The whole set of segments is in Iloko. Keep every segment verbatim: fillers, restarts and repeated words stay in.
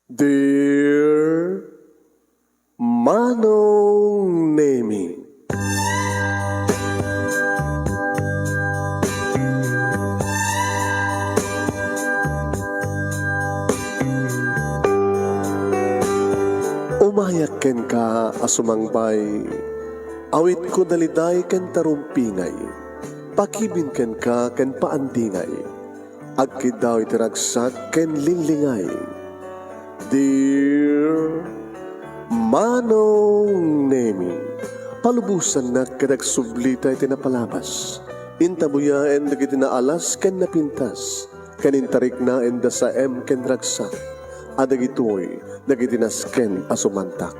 Dear Manong Nemi. Umayak kenka a sumangbay, awitko daliday ken tarumpingay, pakibin kenka ken paandingay. Agkiddaw iti ragsak ken linglingay. Dear Manong Nemi, palubosannak ket agsublita iti napalabas. Intabuyaen dagiti naalas ken napintas, ken intariknaen da saem ken ragsak, a dagitoy dagiti nasken a sumantak.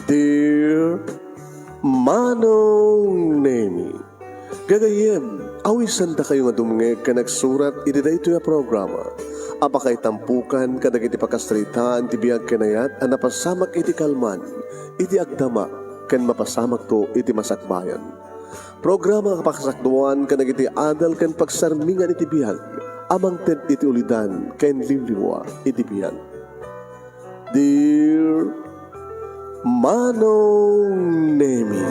Dear Manong Nemi, gagayyem, awisandakayo nga dumngeg ken agsurat iti daytoy a programa a pakaitampokan kadagiti pakasaritaan ti biag ken ayat a napasamak iti kalman, iti agdama, ken mapasamakto iti masakbayan. Programa a pakasakduan kadagiti adal ken pagsarmingan iti biag a mangted iti ulidan ken liwliwa iti biag. Dear Manong Nemi.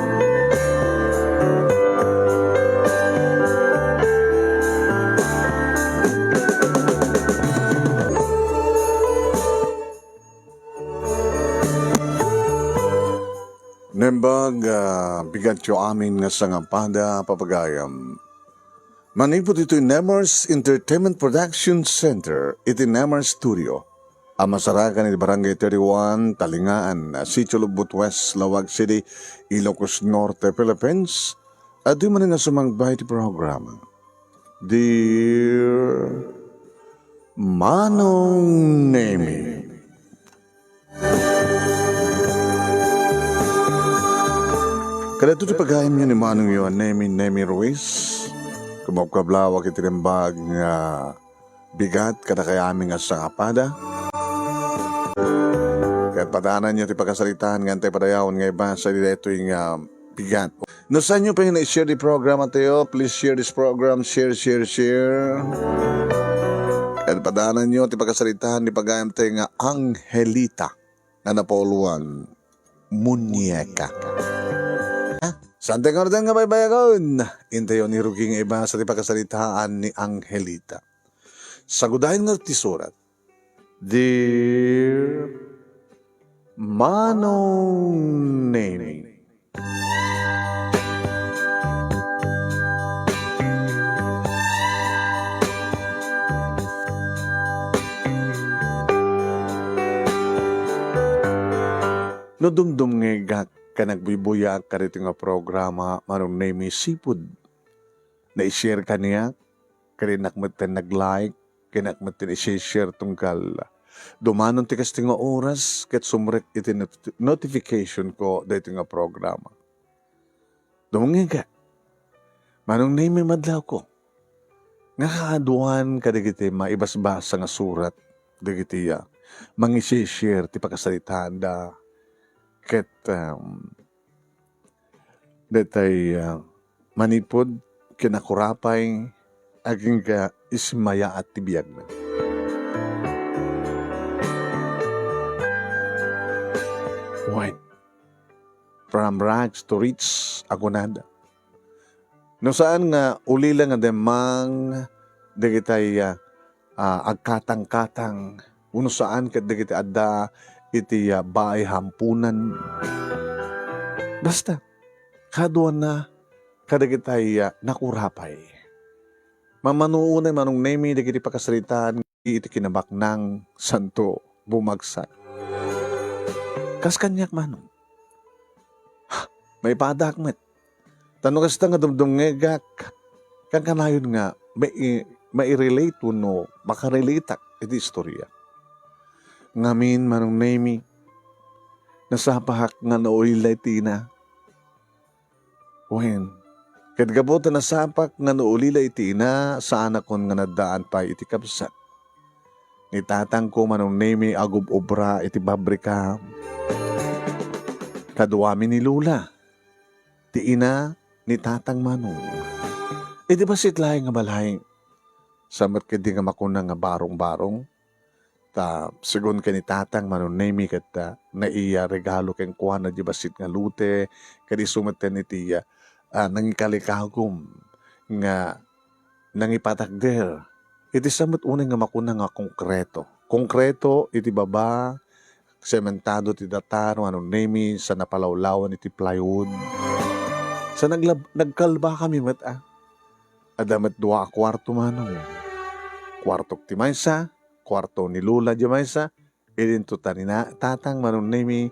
Naimbag, ah, bigatyo amin nga sangapada, papagayam. Manipud iti Nemers Entertainment Production Center iti Nemers Studio a masarakan iti Barangay thirty-one, Talingaan, Sitio Lugbut West, Laoag City, Ilocos Norte, Philippines, adtoy manen a sumangbay iti programa. Dear Manong Nemi. Kadagitoy ti pagayamyo ni Manongyo a Nemi, Nemi Ruiz. Kumabkablawak iti naimbag nga bigat kadakayamin nga sangapada. Ket padananyo ti pakasaritaan nga intay padayawen nga ibasa iti daytoy nga bigat. No saanyo pay nga i-share ti programa tayo, please share this program. Share, share, share. Ket padananyo ti pakasaritaan ni pagayam tayo nga Angelita nga napauluan, Muñeca. Ha? Saan tayo nga baybayagen? Intayo ni Rugi nga ibasa ti pakasaritaan ni Angelita. Sagudayen nga ti surat. Dear Manong Nemi. No dumdumngegak ken agbuybuyaak kadaytoy nga programa, Manong Nemi, sipud na-share kaniak, ken innak metten nag-like, ken innak metten i-share tunggal dumanon ti kasta nga oras ket sumrek iti not-, notification ko daytoy nga programa. Dumngegka, Manong Nemi, madlawko. Nga kaaduan kadagiti maibasbasa nga surat dagiti, ah, mangi-share ti pakasaritaanda ket, um, Detay, ah, manipud kinakurapay agingga isimmayaat ti biagna. Wen, from rags to riches, a kunada. No saan nga ulila nga demmang dagitay, ah, ah, agkatangkatang, wenno saan ket dagiti adda iti, ah, baay hampunan. Basta, kaduana kadagitay, ah, nakurapay. Mamano unay Manong Nemi dagiti pakasaritaan iti kinabaknang santo bumagsak. Kas kaniak, Manong. Maipadak met. Ta no kasta nga dumdumngegak, kankanayon nga mai-, mairelate wenno makarelateak iti istorya. Ngamin, Manong Nemi, nasapahak nga naulila iti ina. Wen, ket gapu ta nasapak nga naulila iti ina, saanakon nga naddaan pay iti kabsat. Ni tatangko, Manong Nemi, agub-obra iti pabrika. Kaduami ni Lola, ti ina ni tatang Manong. Iti bassit laeng nga balay, sa met ketdi nga makuna nga barong-barong, Ta segun ken ni Tatang Manong Nemi ket, ah, naiya regalo kenkuana diay bassit nga lote, ket isu metten iti, ah, ah, nangikalikagum nga nangipatakder iti sa met unay nga makuna nga konkreto. Konkreto iti baba, sementado ti datar, Manong Nemi, sa napalawlawan iti plywood. Sa naglab-, nagkalbakami met, ah. Adda met dua a kuarto, Manong. Kuartok ti maysa, kuarto ni Lola diay maysa, idinto ta ni na-, Tatang Manong Nemi,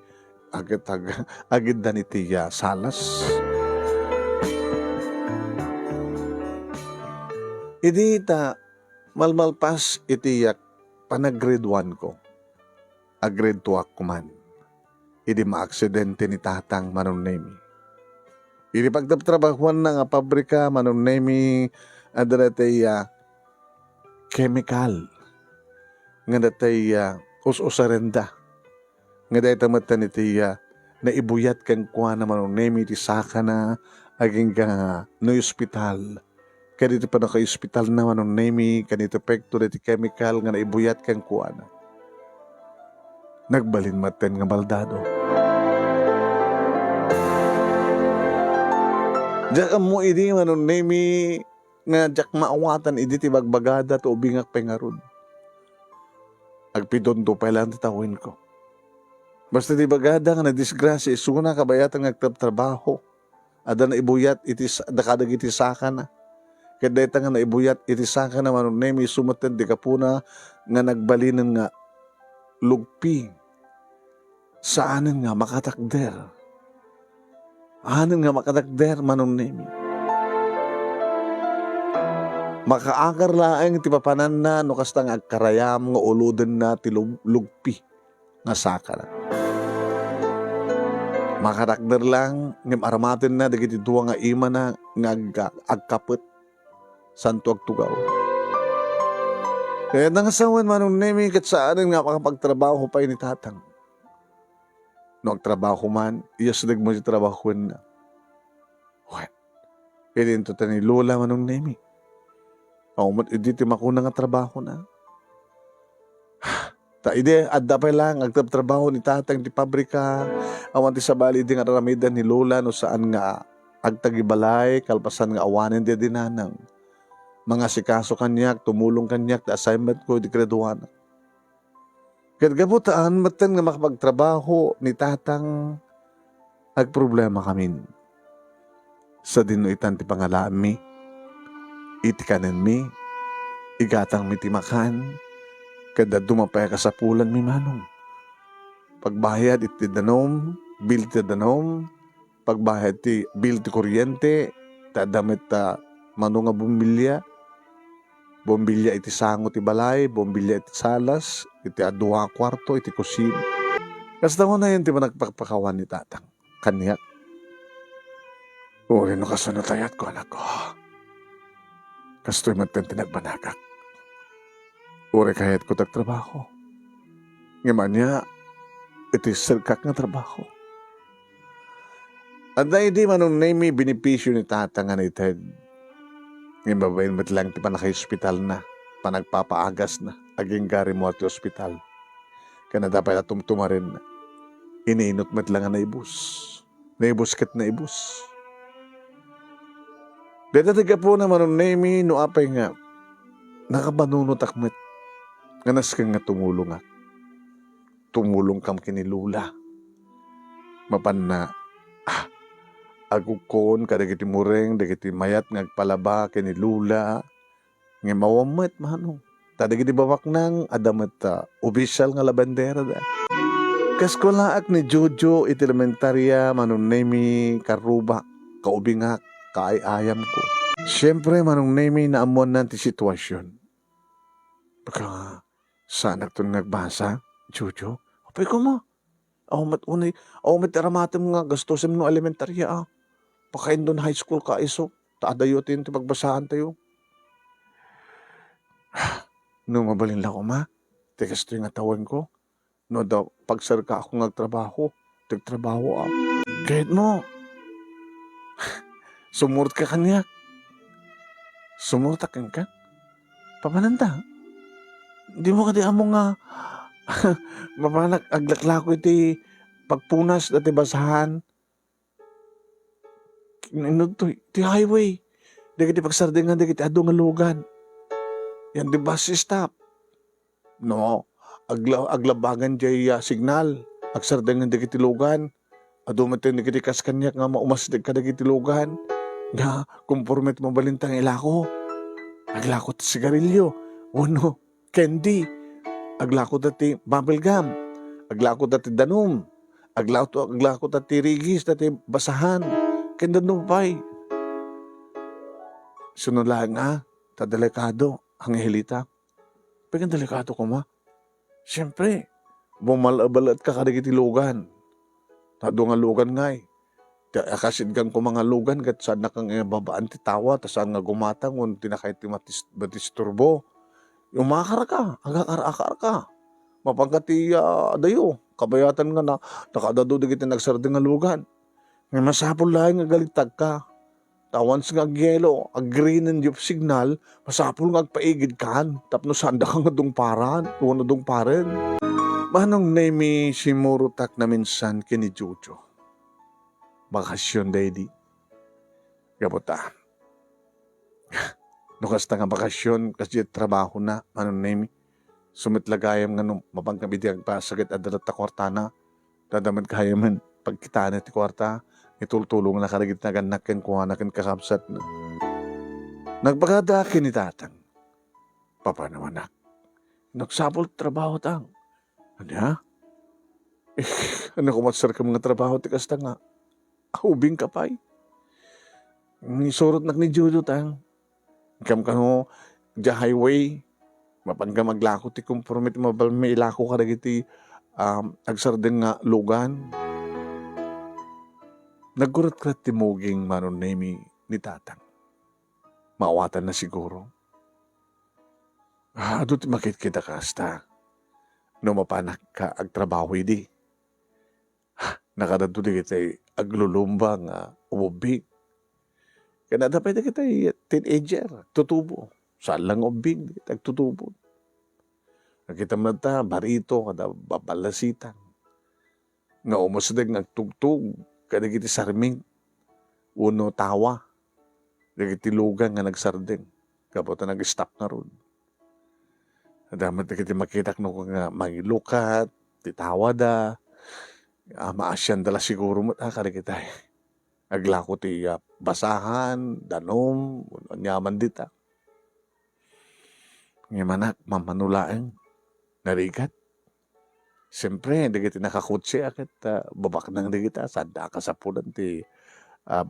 agit-, ag-, agiddan iti, ah, salas. Idi ta malmalpas iti, ah, panag-grade one ko, ag-grade two ak man. Idi maaksidente ni Tatang Manong Nemi. Idi pagtrabtrabahuanna nga pabrika, Manong Nemi, adda daytoy, ah, chemical nga daytoy, ah, us-usarenda. Nga dayta metten iti, ah, naibuyat kenkuana, Manong Nemi, ti sakana agingga no ospital. Ken iti pannakaospitalna, Manong Nemi, ken iti epekto daytoy chemical nga naibuyat kenkuana, nagbalin metten nga baldado. Diak ammo idi, Manong Nemi, nga diak maawatan idi ti bagbagada ta ubingak pay ngarud. Agpidunto pay laeng ti tawenko. Basta ti bagada nga nadisgrasia isuna, kabayatan nga agtrabtrabaho. Adda naibuyat iti sa-, da-, kadagiti sakana. Ket dayta nga naibuyat iti sakana, Manong Nemi, isu metten ti gapuna nga nagbalinen nga lugpi. Saanen nga makatakder. Saanen nga makatakder, Manong Nemi. Makaagar laeng ti papananna no kasta nga agkarayam nga ulodenna ti lug-, lugpi nga sakana. Makatakder lang, ngem aramatenna dagiti dua nga imana nga agka-, agkapet santo agtugaw. Kayatna nga sawen, Manong Nemi, ket saanen nga makapagtrabaho pay ni Tatang. No agtrabaho man, iyasdeg met ti trabahoenna. Wen, idinto ta ni Lola, Manong Nemi. Awan met idi ti makuna nga trabahona. Ta idi adda pay lang agtrabtrabaho ni Tatang ti pabrika, awan ti sabali idi nga ar-aramidan ni Lola no saan nga agtagibalay kalpasan nga awanen daydi nanang. Mangasikaso kaniak, tumulong kaniak ti assignment ko idi grade one. Ket gapu ta saan metten nga makapagtrabaho ni Tatang, agproblemakamin. Sadino itan ti pangalaanmi, iti kanenmi, igatangmi ti makan, ket dadduma pay a kasapulanmi, Manong. Pagbayad iti danum, bill ti danum, pagbayad ti bill ti kuryente, ta adda met ta mano nga bombilya, bombilya iti sango ti balay, bombilya iti salas, iti a dua a kuarto, iti kusina. Kasta unayen ti panagpakpakawan ni Tatang kaniak. Uray no kasano ti ayatko, anakko. Kastoy met ti nagbanagak. Uray kayatko ti agtrabaho. Ngem ania iti serkak nga trabaho? Adda idi Manong Nemi benepisio ni Tatang nga naited. Ngem babaen met lang ti pannakaospitalna, panagpapaagasna, agingga rimmuar ti ospital. Ken adda pay la tumtumarenna. Ininut met lang nga naibus. Naibus ket naibus. Dayta ti gapuna, Manong Nemi, no apay nga nakapanunotak met nga nasken nga tumulongak. Tumulongkam ken ni Lola. Mapanna, ah, agukon kadagiti mureng dagiti mayat nga agpalaba ken ni Lola. Ngem awan met, Manong. Ta dagiti babaknang, adda met, ah, opisyal nga labenderada. Kas kunaak ni Jojo iti elementarya, Manong Nemi, karrubak, kaubingak, kaay-ayamko. Siempre, Manong Nemi, naammoanna ti situasion. Baka saanakton nga agbasa, Jojo? Apay koma, awan met unay, awan met aramatem nga gastusen no elementarya, ah. Pakaindon high school ka isu, ta adayo ti pagbasaantayo. No mabalin la koma, ti kastoy nga tawenko, no adda pagserkaakon nga agtrabaho, ti agtrabaho, ah. Kayatmo, sumurotka kaniak. Sumurotak kenka. Papananta? Dimo kadi ammo nga mapanak aglaklako iti pagpunas dati basahan? Inudtoy ti highway dagiti pagsardengan dagiti adu nga lugan. Yan ti bus stop. No, agla-, aglabagan jay, ah, signal, agsardengan dagiti lugan. Adu met dagiti kas kaniak nga maumasdek kadagiti lugan nga komporme ti mabalinta nga ilako. Aglako ti sigarilyo wenno candy. Aglako ti bubble gum. Aglako ti danum. Aglako, aglako ti rigis, ti basahan. Ken danum pay. Sunod laeng a, ta delikado, Angelita. Apay nga delikado koma? Siempre, bumal-, bumalaetka kadagiti lugan. Ta adu nga lugan ngay. Ti akasidgan koma nga lugan, ket saannak nga ibabaan ti tawa, ta saan nga gumatang, wenno ti nakay ti matis-, matisturbo. Umakarka, agakar-akarka. Mapanka ti, ah, adayo, kabayatan nga na, nakadadu dagiti nagsardeng nga lugan. Nga masapul laeng nga agalitagka. Ta once nga agyelo, ag-green and yellow signal, masapul nga agpaigidkan tapno saandaka nga dungparan, wenno dungparen. Manong Nemi, simmurotak naminsan ken ni Jojo. Bakasyon daydi. Gapu ta. No kasta nga bakasyon, kasdiay trabahona, Manong Nemi. Isu met la gayam nga no mapanka idi agpasagit adda latta kuartana, ta adda met gayam pagkitaenna ti kuarta, itultulongna kadagiti nagannak kenkuana ken kakabsatna. Nagpakada ken ni Tatang. Papanam, anak? Nagsapul ti trabaho, Tang. Ania? Eh, ania koma ti serrek nga trabaho ti kasta nga ubingka pay? Isurotnak ni Jojo, Tang. Ngem kano, idiay highway, mapanka aglako ti komporme ti mabalin nga ilako kadagiti, um, agsardeng nga lugan. Nagkuretkuret ti muging Manong Nemi ni Tatang. Maawatanna siguro. Ah, adu ti makitkit a kasta. No mapanakka agtrabaho idi. Nakadadu dagiti aglulumba nga ubbing. Ken adda pay dagiti teenager, tutubo. Saan la nga ubbing, dagiti agtutubo. Nakitam latta, barito, kada babalasitan. Nga umusdeng nga agtugtog kadagiti sarming wenno tawa dagiti lugan nga nagsardeng. Gapu ta nag-stop ngarud. Adda met dagiti makitak no nga mangilukat ti tawada, a, maasianda la siguro met, a, kadagitay. Aglako ti, a, basahan, danum, aniaman dita. Ngem anak, mammano laeng. Narigat. Siempre, dagiti nakakotse a ket, a, babaknang dagita, saanda a kasapulan ti, a,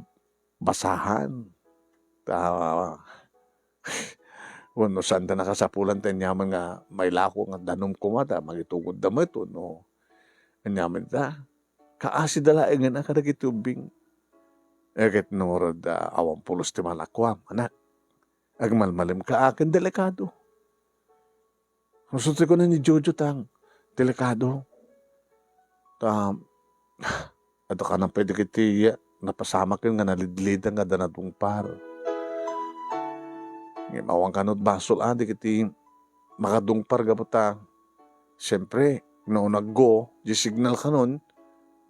basahan. Ta, wenno saanda nakasapulan ti aniaman nga mailako nga danum koma ta mangitugod da met wenno aniaman ta. Kaasida laengen a kadagiti ubbing. E ket no, a, awan pulos ti malakuam, anak. Agmalmalimka a ken delikado. Isu ti kuna ni Jojo, Tang, delikado. Ta, adda kanan pay dagiti napasamak nga nalidlidan nga adda nadungpar. Ngem awan kano basol a dagiti makadungpar gapu ta, siempre, no naggo, di signal kanon,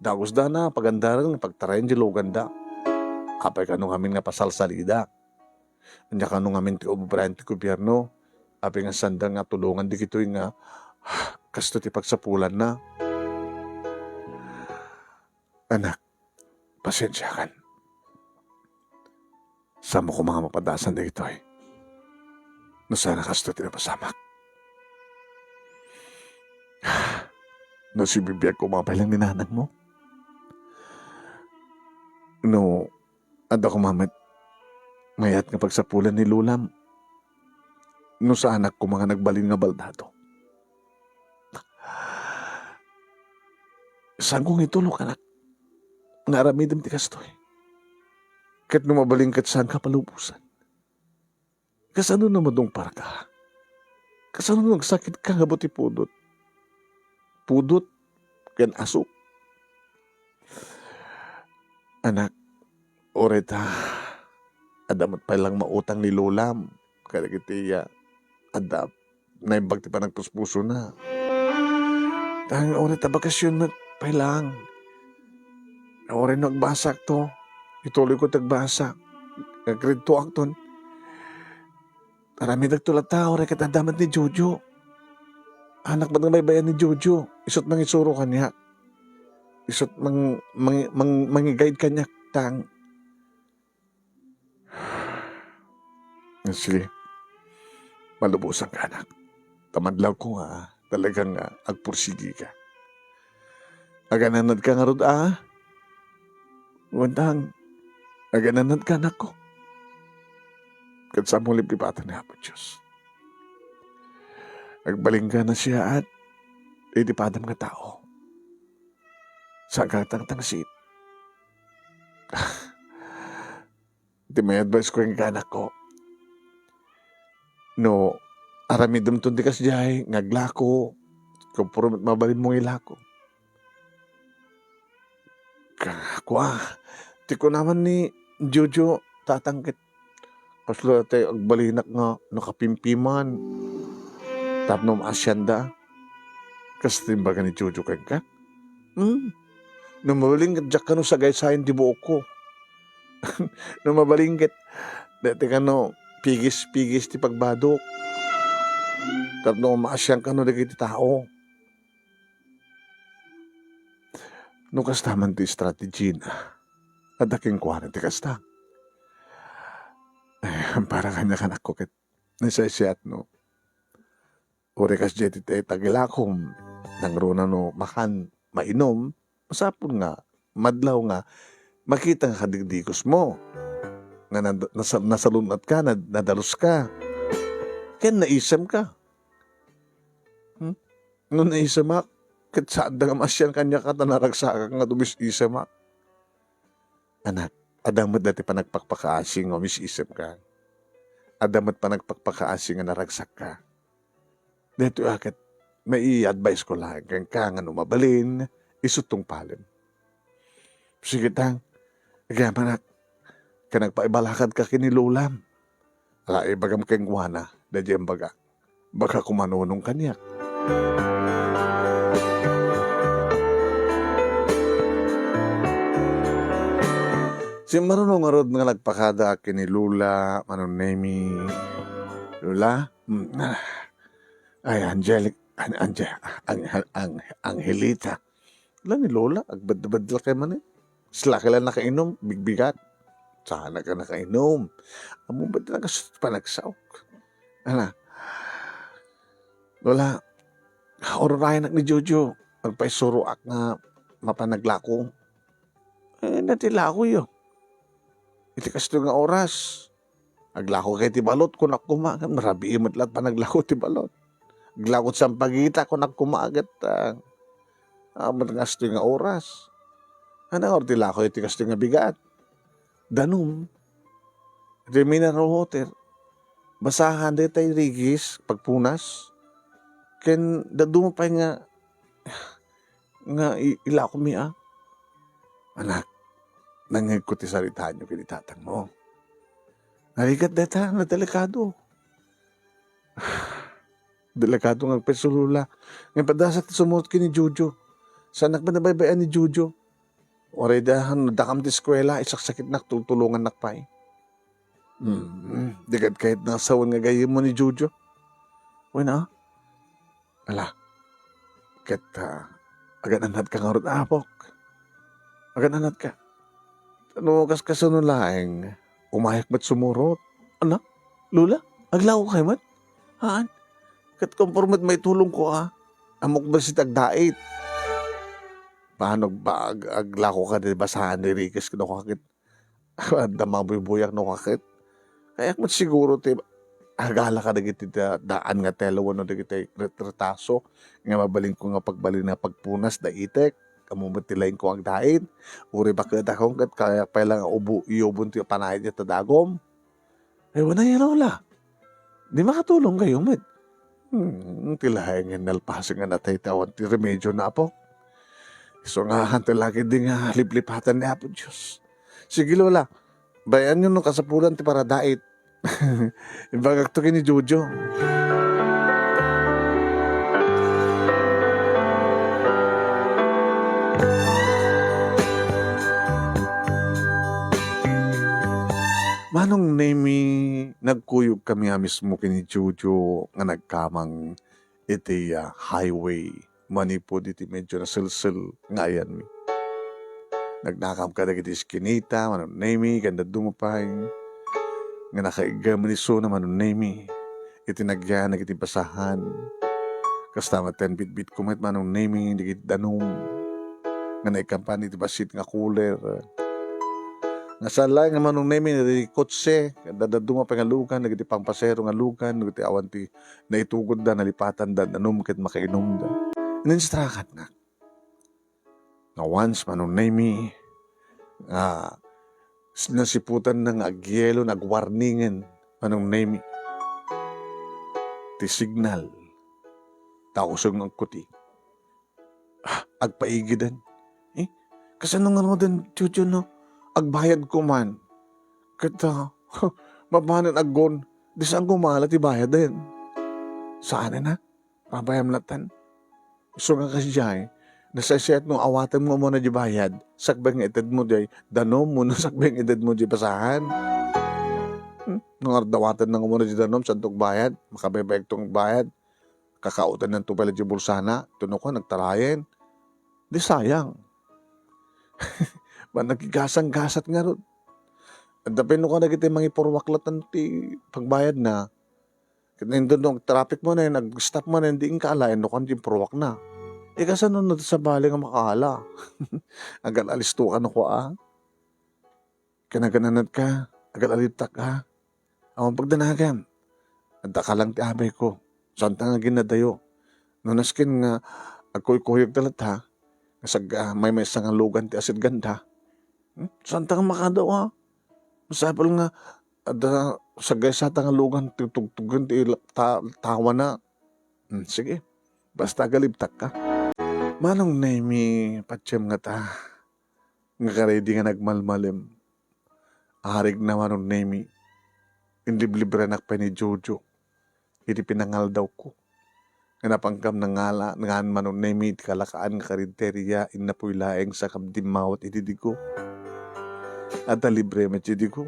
dagusda na, pagandaren, pagtarayan di luganda. Apay kano ngamin nga pasalsalida? Ania kano ngamin ti obrayan ti gobierno? Apay nga sanda nga tulongan dagitoy nga kasto ti pagsapulanna? Anak, pasensiakan. Saanmo koma nga mapadasan dagitoy. No saan a kasto ti napasamak. No sibibiag koma pay lang ni nanangmo. No adda koma met mayat nga pagsapulan ni Lolam, no saanak koma nga nagbalin nga baldado. Saanko nga itulok, anak, nga aramidem ti kastoy. Ket no mabalin ket saanka palubosan. Kasano no madungparka? Kasano no agsakitka gapu ti pudot? Pudot ken aso. Anak, uray ta adda met pay lang mautang ni Lolam kadagiti, a, adda naimbag ti panagpuspusona. Tang uray ta bakasyon met pay laeng. Uray no agbasakto, ituloyko ti agbasa. Grade two akton. Aramidekto latta, uray ket adda met ni Jojo. Anak met nga baybay-an ni Jojo. Isu't mangisuro kaniak. Isu't mang-, mang-, mang-, mangi-guide kaniak, tang. Sige. Malubosanka, anak. Ta madlawko nga talagang, ah, agpursigika. Agananadka ngarud, a? Wen, tang, agananadka, anakko. Ket sa mo liplipatan ni Apo Dios. Agbalinka nasiaat iti padam nga tao. Saanka tangtangsit. Ti may advice ko kenka, anakko, no aramidemton ti kasdiay nga aglako, kumpromet mabalinmo nga ilako. Ka-, kua, ti kuna man ni Jojo, tatang, ket kasla ti agbalinak nga nakapimpiman tapno maasianda. Kas ti imbaga ni Jojo kenka? Hmm? No mabalin ket diak kano sagaysayen ti buokko. No mabalin ket dati kano pigis-pigis ti pagbadok. Tapno maasian kano dagiti tao. No kasta man ti strategy na, adda kenkuana ti kasta. Eh, para kaniak, anakko, ket nasaysayat no. Uray kasdiay ti tagilakom, nangruna no makan, mainum, masapul nga madlaw nga makita nga kadigdigosmo, nga nad-, nasa-, nasalun-atka, nad-, nadaluska, ken naisemka. Hmm? No naisemak, ket saanda nga maasian kaniak ta naragsakak nga dumis-isemak. Anak, adda met dati panagpakpakaasi nga umis-isemka. Adda met panagpakpakaasi nga naragsakka. Daytoy a ket mai-advise ko laeng kenka nga no mabalin, isu tungpalem. Sige tang, agyamanak, ken agpaibalakadka ken ni Lolam. Ala, ibagam kenkuana, daydiay imbagak. Baka kumanunong kaniak. Simmaruno ngarud nga nagpakada ken ni Lola Manong Nemi. Lola? Mm, ah. Ay, Angelic, An-, Ange-, Ang-, Ang-, Angelita. Ala ni Lola, agbadbadla kay man eh. Sila ka lang nakainom, bigbigat. Sana ka nakainom. Amo ba talaga sa panagsaok? Ala. Lola, ururayanak ni Jojo. Agpaisuroak nga mapanaglako. Eh, natilakoyo. Iti kastoy nga oras. Aglako kay ti balot, kunak koma, marabii met la't panaglako ti balot. Aglako ti sampagita, kunak koma, ket, ah, ah, met nga astoy nga oras. Ania nga ti lako iti kastoy nga bigat? Danum. Iti mineral water. Basahan daytay rigis, pagpunas. Ken dadduma pay nga nga i-, ilakomi a. Anak, nangngegko ti saritaanyo ken ni tatangmo. Narigat dayta, nadelikado. Delikado nga agpayso, Lola. Nga padasat ti sumurot ken ni Jojo. Saanak met nabaybay-an ni Jojo. Uray da, no dakam ti eskuela, isaksakitnak, tultulongannak pay. Hmm, di kad kayat nga sawen nga gayyemmo ni Jojo. Wen a? Ala, ket, ah, agan-anadka ngarud, apok. Agan-anadka. No kas-, kasano laeng, umayak met sumurot. Anak, Lola, aglako kayo met? Haan? Ket kumpormet maitulongko a. Ammok bassit agdait. Paano ba ag-, aglako ka di basahan ni Rikis, no, kakit? Adda mabuybuyak no kaket. Kayak met siguro ti agala kadagiti da-, daan nga telo wenno dagiti ret-, retaso nga mabalinko nga pagbalin nga pagpunas da itek. Ammo met ti laingko agdait. Uray baket ako ket kayak pay lang ubo-, iyubon ti panayan ita dagom. Ay, wala ya, Lola. Di makatulong kayo met. Hmm, ti laeng nga nalpasen nga natay ti awan ti remedyo na, apo. Isu nga ahan ti lagi di nga liplipatan ni Apo Dios. Sige, Lola, bayan yo no kasapulan ti paradait. Ibagak to kini Jojo. Manong Nemi, nagkuyogkami a mismo ken ni Jojo nga nagkamang iti, ah, highway manipud iti medyo naselsel nga ayanmi. Nagnakam kadagiti iskinita, Manong Nemi, ken dadduma pay nga nakaiggaman isuna, Manong Nemi, iti nagyan dagiti basahan. Kasta met ken bitbitko met, Manong Nemi, dagiti danum nga naikkapan iti bassit nga cooler. Nga saan laeng nga, Manong Nemi, dagiti kotse, ken dadduma pay nga lugan, dagiti pangpasero nga lugan, dagiti awan ti naitugotda, nalipatanda, danum ket makainumda. Ininstrakatnak. Nga once, Manong Nemi, nga s-, nasiputanna nga agyelo, nagwarningen, Manong Nemi, ti signal. Ta usog nga agkuti. Ah, agpaigiden. Eh, kasano ngaruden, Jojo, no? Agbayadko man. Ket, ah, mapanen aggun, di saan gumala ti bayaden. Saanen, ha? Pabayam latta. Isu nga kasdiay, nasaysayat no awatem nga umuna di bayad, sakbay nga itedmo diay danum wenno sakbay nga itedmo diay basahan. Hmm? No ardawatenna nga umuna di danum, saanto agbayad, makabaybayagto nga agbayad. Kakautennanto pay la di bulsana, ket no kuan, agtarayen. Di sayang. Ba, nagigasang-gasat ngarud. Adda pay no kuan dagiti mangipurwak latta ti pagbayadna. Ket nindot no agtraffic manen, ag-stop manen, di inka alaen no kuan ti impurwakna. Eh, kasano no sabali nga makaala? Agal-alisto ka no kua, a? Kinagananatka, agal-alibtak, a? Awan pagdanagam. Adda ka lang ti abayko. Saanta nga aginnadayo. No nasken nga agkuykuyogta latta, nga sag-, ah, maymaysa nga lugan ti asidganda. Hmm? Saanta nga makadaw, a? Masapul nga adda sagaysata nga lugan ti tugtugen ti ila-, ta-, tawana. Hmm, sige. Basta agalibtak ka. Manong Nemi, patiem ngata. Nga karidi nga nagmalmalem. Arigna, Manong Nemi. Inliblibrenak pay ni Jojo iti pinangaldawko. Nga napankam nangala, ngan, Manong Nemi, iti kalakaan nga karinteria, innapoy laeng sa kabdimmawat iti digo. Adda libre met ti digo.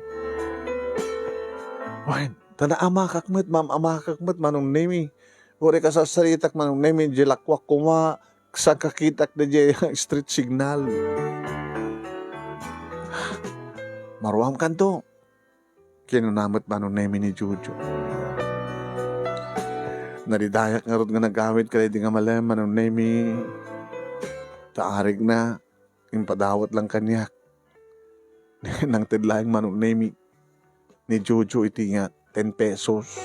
Wen, ta naamakak met, maam-amakak met, Manong Nemi. Uray kasarsaritak, Manong Nemi, di lakuak koma, saan kakitak na di street signal. Maruam kanto. Kinuna met, Manong Nemi, ni Jojo. Naridayak ngarud nga nagawid kadaydi nga malem, Manong Nemi. Ta arigna, impadawat lang kaniak. Nangted laeng, Manong Nemi, ni Jojo iti nga ten pesos.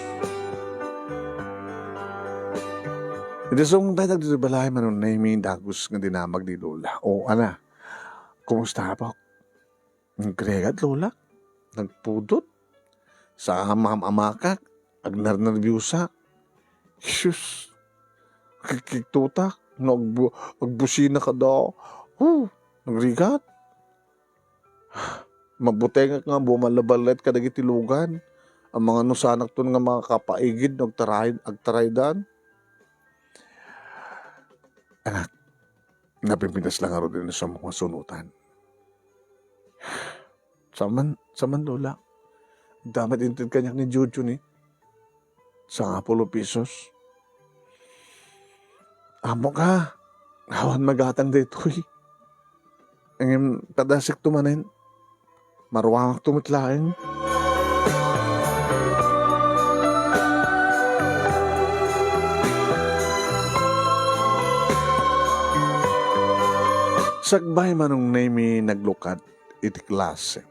Idi sungpet dagiti balay, Manong Nemi, dagus nga dinamag ni Lola. O, ana, kumusta, Apo? Nagrigat, Lola. Nagpudot. Sa maam-amakak. Agnernerbiosa. Sus. Kikiktutak. No agbu-, agbusina kada. Huh. Nagrigat. Mabutengak nga bumallaballet kadagiti lugan. Ang mga nusanakton nga mga kapaigid no agtaray-, agtaraydan. Anak, napimpinas lang ngarud iti sa mga sunutan. Saman, saman, Lola. Damat inted kaniak ni Jojo ni sangapulo pesos. Ammok a, awan magatang daytoy. Ngem kadasekto manen, maruangakto met laeng. Sakbay, Manong Nemi, naglukat iti klase.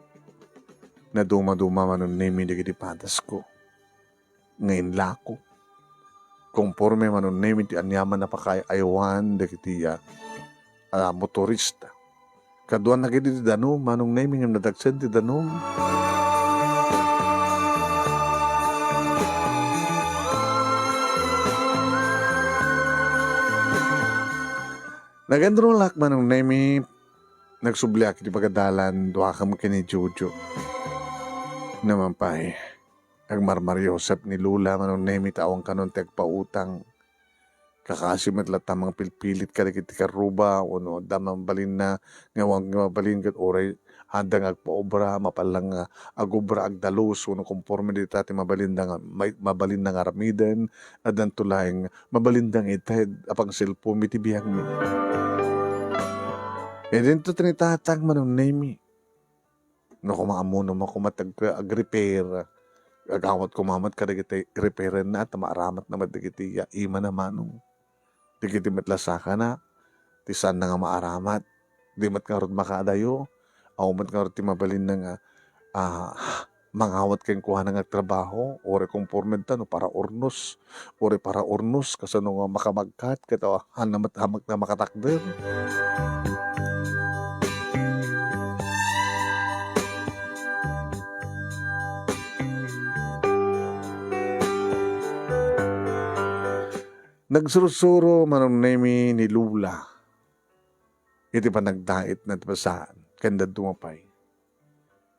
Naduma-duma, Manong Nemi, dagiti padasko nga inlako. Konporme, Manong Nemi, ti aniaman a pakaay-aywan dagiti, ah, ah, motorista. Kaduan nagidi ti danum, Manong Nemi, ngem nadagsen ti danum. Nag-enrollak, Manong Nemi, nagsubliak iti pagadalan, duakam ken ni Jojo. Naman pay, agmarmariusep ni Lola, Manong Nemi, ta awan kanon ti agpautang. Kakasi met latta mangpilpilit kadagiti karruba, wenno adda mabalinna nga awan nga mabalin ket uray Haanda nga agpaobra, mapallang nga agobra, agdalus, wenno konforme dita ti mabalinda nga, may, mabalinda nga aramiden, addanto laeng mabalinda nga ited a pangselpom iti biagmi. Idinto ti ni tatang, Manong Nemi. No koma, ammomo koma ti ag-, agrepair, agawat koma met kadagiti repairenna, ta maaramatna met dagiti, ah, imana, Manong. Dagiti met la sakana, ti saanna nga maaramat. Di met ngarud makaadayo, awan met ngarud ti mabalinna nga, ah, mangawat kenkuana nga agtrabaho, uray konforme ta no para urnos, uray para urnos, kasano nga makamagkat, ket, ah, haanna met, haanna met nga makatakder. Nagsursuro, Manong Nemi, ni Lola iti panagdaitna ti basaan ken dadduma pay.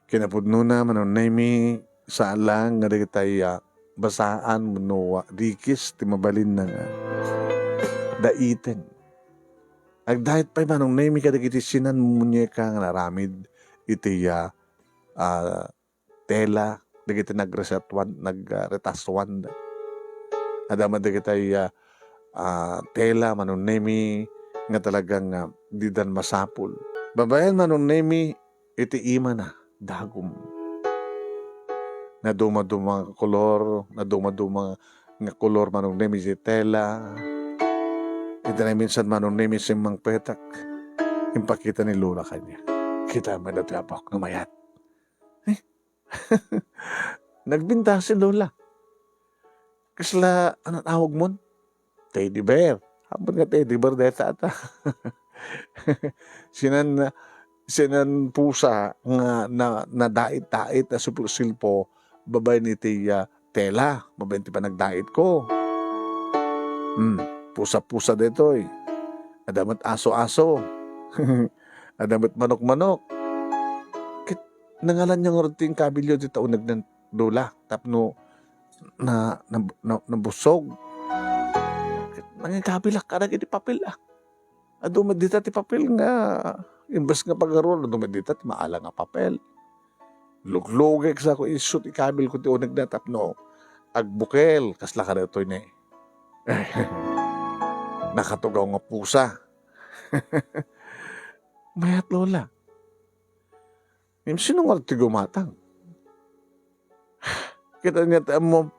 Kinapudnona, Manong Nemi, saan laeng nga dagitay, ah, basaan wenno, ah, rikis ti mabalinna nga daiten. Agdait pay, Manong Nemi, kadagiti sinan muñeka nga naaramid iti, ah, ah, tela, dagiti nagresetuan-, nag-, ah, retasuan. Adda met dagitay, ah, ah, tela, Manong Nemi, nga talagang, ah, didan masapul. Babaen, Manong Nemi, iti imana, dagum. Nadumaduma nga kolor, nadumaduma nga kolor, Manong Nemi, iti tela. Iti naminsan, Manong Nemi, simmangpetak. Impakita ni Lola kaniak. Kita met datoy, apok, no mayat. Eh? Nagbinta si Lola. Kasla, ano tawag mon? Teddy bear. Ammon nga teddy bear dayta ata. Sinan, sinan pusa nga na, nadait-dait a supsilpo babaen iti, ah, tela, babaen ti panagdaitko. Hmm, pusa-pusa daytoy. Adda met aso-aso. Adda met manok-manok. Ket nangalanna ngarud ti inkabilyo dita unegna, Lola, tapno na, na, na, nabusog. Ket nangikabilak kadagiti papel, ah. Adu met dita ti papel nga imbes nga pagaruan, adu met dita ti maalang a papel. Luglugek sa ko, isu ti ikabilko ti unegna tapno agbukel, kasla kadagitoy ni nakatugaw nga pusa. Mayat, Lola. Ngem sino ngarud ti gumatang? Kita niya ti ammo,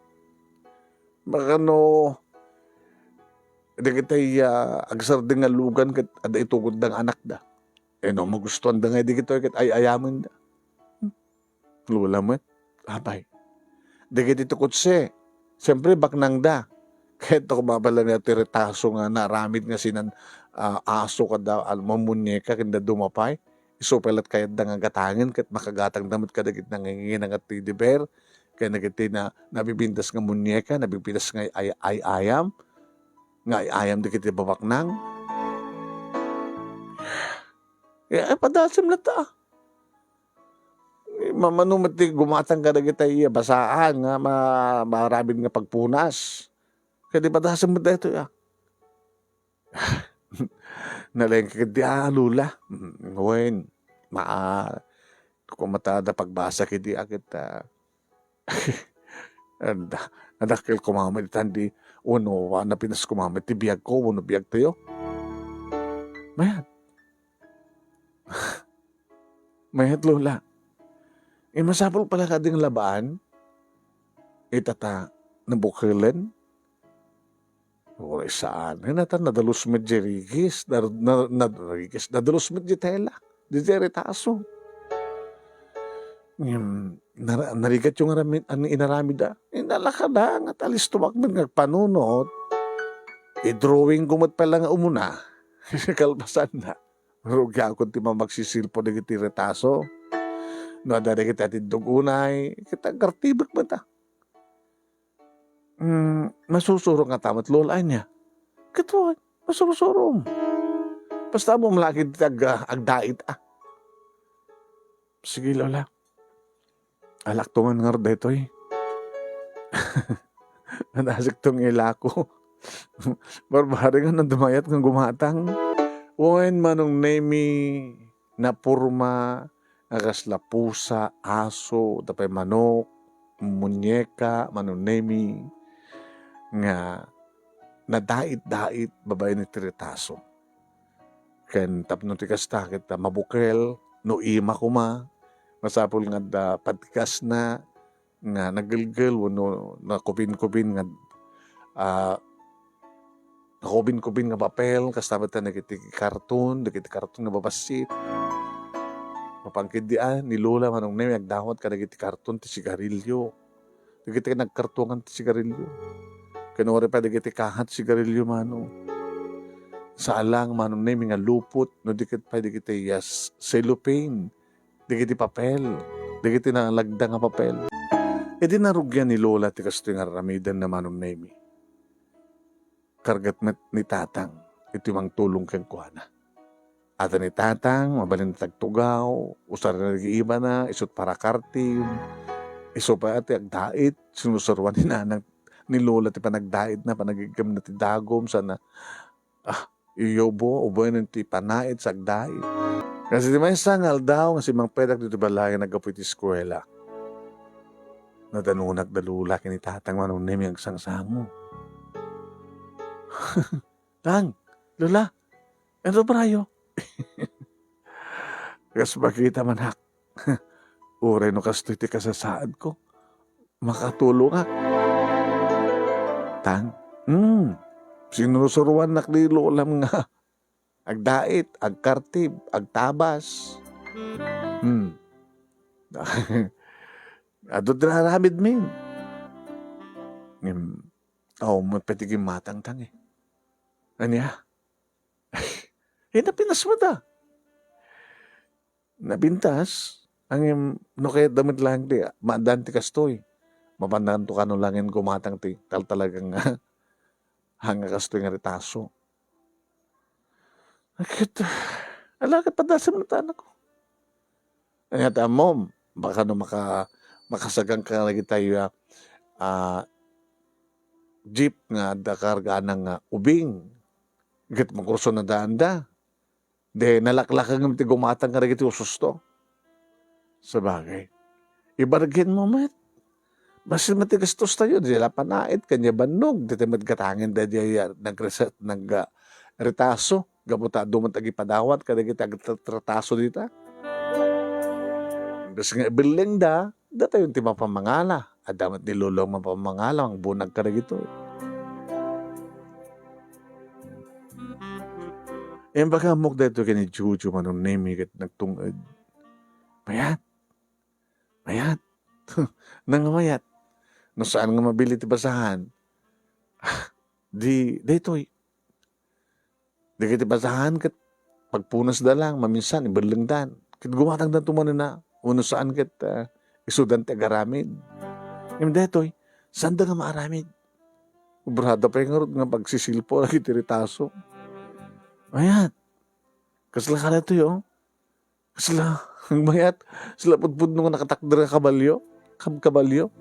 baka no, dagitay, ah, agsardeng nga lugan ket adda itugotda nga anakda. Eh, no magustuanda nga dagitoy ket ay-ayamenda. Hmm. Lola met. Apay. Dagiti tukotse, siempre, baknangda. Ket no, mabalinda ti retaso nga naaramid nga sinan, ah, aso kada, ah, mamuñeka ken dadduma pay. Isu pay la't kayatda nga gatangen ket makagatangda met kadagiti nangingina nga teddy bear, ken dagiti na, nabibintas nga muñeka, nabibintas nga ay-, ay-ayam, nga ay-ayam dagiti babaknang. Eh, ay, padasem latta. Eh, mamano met ti gumatang kadagitay basaan nga ma-, maaramid nga pagpunas. Ket ipadasem met daytoy, ah. Nalengka ketdi a, Lola. Mm, wen, ma-, koma ta adda pagbasa ketdi a ket, ah, adda, adakkel koma met itan di, wenno, ah, napinas koma met ti biagko wenno biagtayo. Mayat. Mayat, Lola. Eh, masapul pala kadi nga labaan? Ita ta nabukelen? Uray saan. Ay, natan, nadalus met di rikis, na, na, na, rikis, nadalus met di tela, di, di retaso. Ngem, nara-, narigat yung aramid, an inaramid, ah. Inalakada, nga talistuak met nga agpanunot. I-drawing ko met pala nga umuna. Kalpasan na. Rugiakon ti mamagsisilpo dagiti retaso. No adda dagiti atiddog unay, ket agartibek met, ah. Mm, masursuro nga ta met, Lola, ania? Ket wen, masursurom. Basta ammom la ket ti ag-, agdait, ah. Sige, Lola. Alakto man ngarud daytoy. Nadasek tong ilako. Barbareng nga dumayat nga gumatang. Wen, Manong Nemi, naporma, nga kasla pusa, aso, da pay manok, muñeka, Manong Nemi, nga nadait-dait babaen iti retaso. Ken tapno ti kasta ket mabukel, no ima koma, masapul nga adda patigasna nga nagelgel wenno nakubin-kubin nga, ah, nakubin-kubin nga papel, kasta met dagiti karton, dagiti karton nga babassit. Mapan ketdi a, ni Lola Manong Nemi agdawat kadagiti karton ti sigarilyo. Dagiti nagkartongan ti sigarilyo. Ken uray pay dagiti kahat sigarilyo, mano. Saan lang, Manong Nemi, nga lupot, no di ket pay dagiti, yes, cellophane, dagiti papel, dagiti nalagda nga papel. Idi narugian ni Lola ti kastoy nga ar-aramidenna, Manong Nemi, kargat met ni Tatang iti mangtulong kenkuana. Adda ni Tatang, mabalin ti agtugaw, usarina dagiti ibana, isut' para kartib, isu pay ti agdait, sinusuroan ni Nanang ni Lola ti panagdaitna, panagiggemna ti dagum, sana, ah, iyubo, uboynen ti panait sa agdait. Kas iti maysa nga aldaw nga simmangpetak ditoy balay nga naggapu iti eskuela, nadanonak da Lola ken ni Tatang, Manong Nemi, agsangsango. "Tang, Lola, ania ti ubrayo?" "Kas makita man, nak. Uray no kastoy ti kasasaadko, makatulongak." "Tang, hmm, sinusuroannak ni Lolam nga agdait, agkartib, agtabas. Hmm. Adu ti aramidmi." Ngem, awan met pay ti gimmatang, Tang, eh. Ania? Eh, napintas met a. Napintas, ngem no kayatda met laeng ti maaddaan ti kastoy, mapananto kano laeng gumatang ti taltalaga nga, nga kastoy nga retaso. Ket, ala ket padasem met, anakko. Ania ti ammom, baka no maka-, makasaganka dagitay, ah, ah, jeep nga adda kargaana nga ubing, ket makursunadaanda. Di nalaklakengem ti gumatang kadagiti ususto. Sabagay, ibargenmo met. Bassit met ti gastostayo, di la panait ken ni bannog, daytoy met gatangen daydiay, ah, nagreset-, nag-, ah, retaso, gapu ta adu met agipadawat kadagiti agretraso dita. Imbes nga ibellengda, datayon ti mapamangala. Adda met ni Lolo nga mapamangala, mangbunag kadagitoy. Imbag nga ammok daytoy ken ni Jojo, Manong Nemi, ket nagtung-ed. Mayat. Mayat. Nang mayat. No saan nga mabili ti basahan, di, daytoy. Dagiti basahan ket pagpunasda lang, maminsan ibellengdan. Ket gumatangdan to manena, wenno saan ket, ah, isudan ti agaramid. Ngem daytoy, saanda nga maaramid. Obrada pay ngarud nga pagsisilpo dagiti retaso. Mayat. Kasla kadaytoy, oh. Kasla, mayat, kasla pudpudno nga nakatakder nga kabalio, kabkabalio.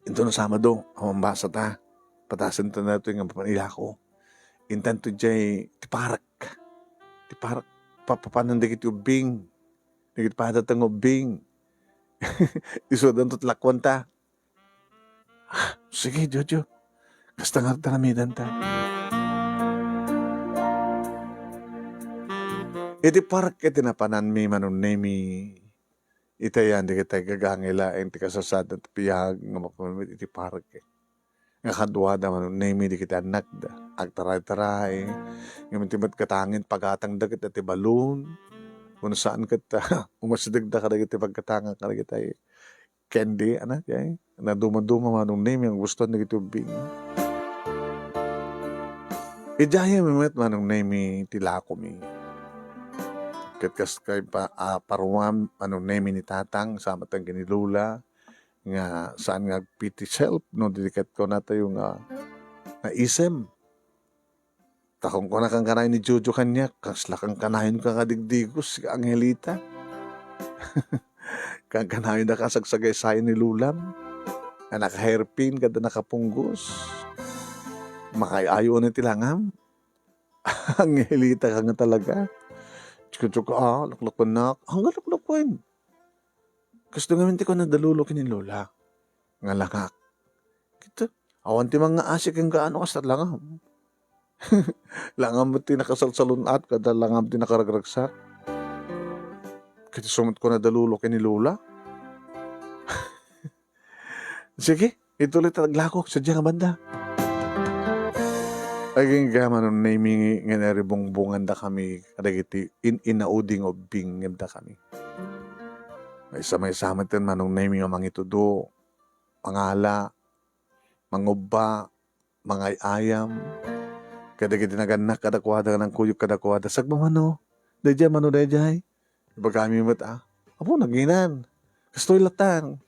Inton Sabado, awan basa ta. Patasen ta daytoy nga mapan ilako. Intanto diay ti park. Ti park, papapanan dagiti ubbing. Dagiti padata nga ubbing. Isudanto ti lakuanta. Ah, sige, Jojo. Kasta nga aramidanta. Iti park iti napananmi, Manong Nemi. Itayan dagiti gagangay laeng ti kasasaadna ti biag nga mapamit iti park. Nga kaduada, Manong Nemi, dagiti annakda. Agtaray-taray. Ngem ti met gatangen pagatangda ket ti balon. Wenno saan ket umasidegda kadagiti paggatangak kadagiti candy, ana, jay? Naduma-duma, Manong Nemi, nga gustoan dagiti ubbing. Idiay met, Manong Nemi, ti lakomi. Ket kas kay pa-, ah, paruam, Manong Nemi, ni Tatang, sa met ken ni Lola, nga saan nga agpiti self, no, di ket kunatayo nga naisem. Ta kunkuna kankanayon ni Jojo kaniak, kasla kankanayonka nga digdigos, Angelita. Kankanayonda kasagsagaysayan ni Lolam, a naka-hairpin ken nakapunggos. Makaay-ayo unay ti langam. Angelita ka nga talaga. Kudko, ah, laklakuennak. Angga laklakuen. Kastoy ngamin ti kuna da Lolo ken ni Lola. Nga langak. Ket awan ti mangngaasi kenka no kasta langam. Langam met ti nakasalsalun-at, kada langam ti nakaragragsak. Ket isu met kuna da Lolo ken ni Lola. Sige, ituloy ta aglako sadiay nga banda. Agingga, Manong Nemy, nga naribungbongandakami kadagiti in-inaudi nga ubbing nga ibdakami. Maysa-maysa met ten, Manong Nemy, nga mangitudo, mangala, mangubba, mangay-ayam. Kadagiti nagannak kadakuada nga nangkuyog kadakuada, "Sagmamano, daydiay mano daydiay?" Ibagami met, a, "Apo, naginan. Kastoy latan."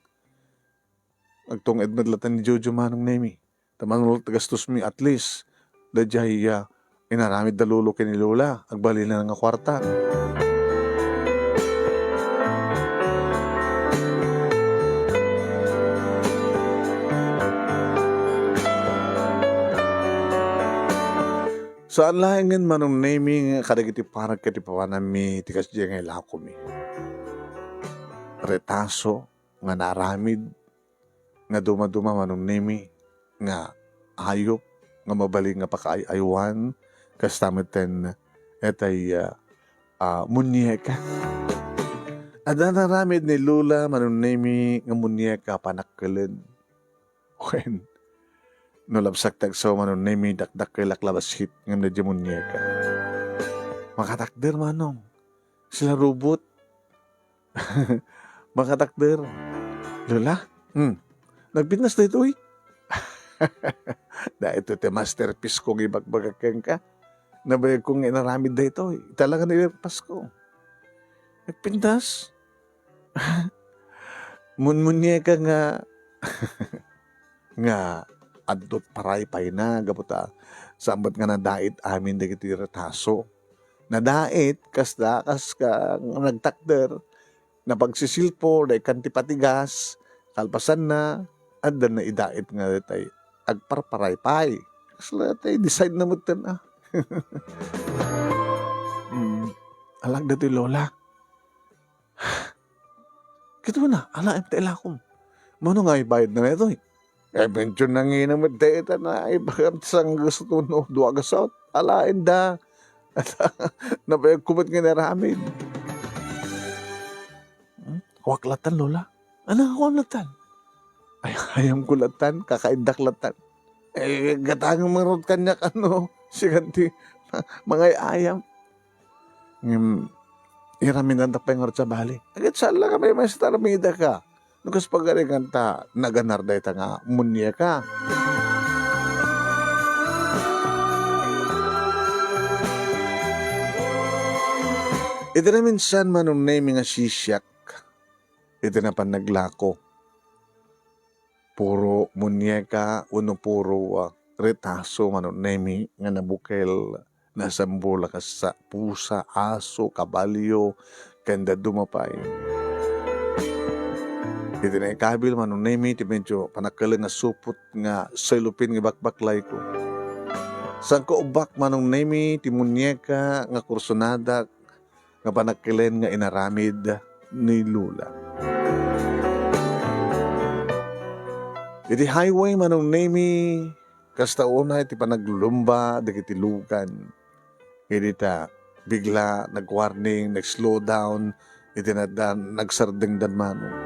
Agtung-ed met latan ni Jojo, Manong Nemy. Ta mano ti gastosmi, at least, daydiay, a, inaramid da Lolo ken ni Lola, agbalin nga kuarta. Saan laengen, Manong Nemy, nga kadagiti parag ket ipapananmi ti kasdiay nga ilakomi. Retaso nga naaramid nga dumaduma, Manong Nemy, nga ayup nga mabalin nga pakaay-aywan, kasta met ten etay, a, a, muñeca. Adda naaramid ni Lola, Manong Nemy, nga muñeca panakkelen. Wen, no labsak ti agsaw, Manong Nemy, dakdakkelak la bassit ngem daydiay muñeca. Makatakder, Manong. Sila robot. Makatakder. Lola? Hmm. Nagpintas daytoy? Daytoy ti masterpiece ko nga ibagbagak kenka. Nabayagko nga inaramid daytoy. Talaga nga ilepas ko. Nagpintas? Munmuñeca nga, nga adto't paraypayna, gapu ta saan met nga nadait amin dagiti retaso. Nadait, kasta, kas ka, nagtakder, napagsisilpo, naikkan ti patigas, kalpasanna, adda naidait nga daytay agparparaypay. Kasla tay design na met ten, a. Mm, alak daytoy, Lola. Kitana, alaem ta ilakom. Mano nga ibayadna daytoy? E, medyo nangina met dayta nga ibagam ti sanggasto no dua gasaot. Alaenda. Nabayagko met nga inaramid. Hmm? Kuak latan, Lola. Ania nga kuam latan? Ay, ayamko latan, kakaiddak latan. E, gatangem ngarud kaniak, no, sikan ti mangay-ayam. Ngem, iramidandak pay ngarud sa bale. Agid saan la nga maymaysa ta aramidaka. No kas pagaringan ta naganar dayta nga muñeca. Iti naminsan, Manong Nemy, nga sisiak iti napan naglako. Puro muñeca wenno puro, a, retaso, Manong Nemy, nga nabukel, nasambol a kas pusa, aso, kabalio, ken dadduma pay. Iti naikabil, Manong Nemy, ti medyo panakkelen nga supot nga selopin nga ibakbaklayko. Saanko ubbak, Manong Nemy, ti muñeca nga kursonadak nga panakkelen nga inaramid ni Lola. Iti highway, Manong Nemy, kasta unay ti panaglulumba dagiti lugan. Idi ta bigla nag-warning, nag-slow down, iti nadda nagsardengdan, Manong.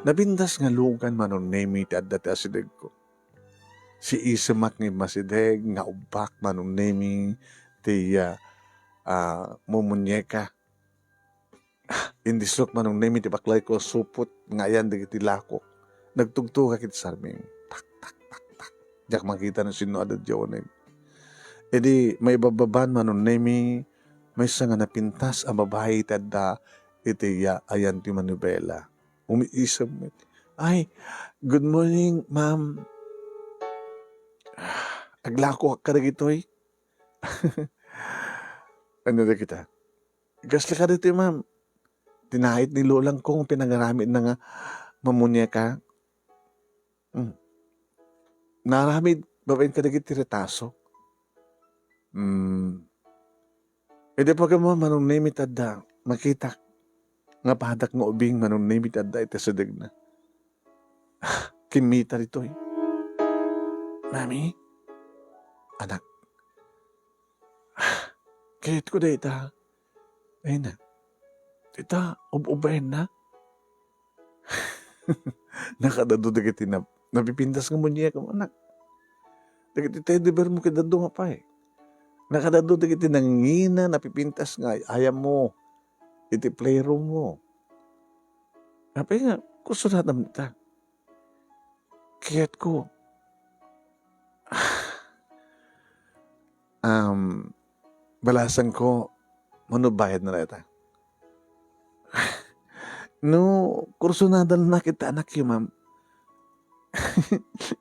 Napintas nga lugan, Manong Nemy, ti adda ti asidegko. Siisemak nga immasideg nga ubbak, Manong Nemy, ti, a, a, mumuñeca. Indislok, Manong Nemy, ti baklayko supot nga ayan dagiti lakok. Nagtugtugak iti sarming. Tak, tak, tak, tak. Diak makita no sinno adda diay uneg. Idi maibabbaban, Manong Nemy, maysa nga napintas a babai ti adda iti ya-, ayan ti manibela. Umiisem met. "Ay, good morning, ma'am. Aglakoak kadagitoy." Ania dagita? "Kasla kadagitoy, ma'am? Tinait ni lolangko nga pinagaramidna nga mamuñeka." Hmm. Naaramid babaen kadagiti retaso. Hmm. Idi pagama, Manong Nemi, ti adda makitak nga padak nga ubing, Manong Nemi, ti adda iti sedegna. Kimmita ditoy. "Mami, anak, kayatko dayta." Ay na. "Dayta, ub-ubaenna." Nakadadu dagiti nap-, napipintas nga muñeko, anak. Dagiti teddy bear mo, kadadu nga pay. Nakadadu dagiti nangina, napipintas nga ay-ayam mo iti playroom mo. Apay nga, kursunadam ta. Kayatko. Um, balasanko, mano bayadna dayta? No kursunada latta iti anakyo, ma'am,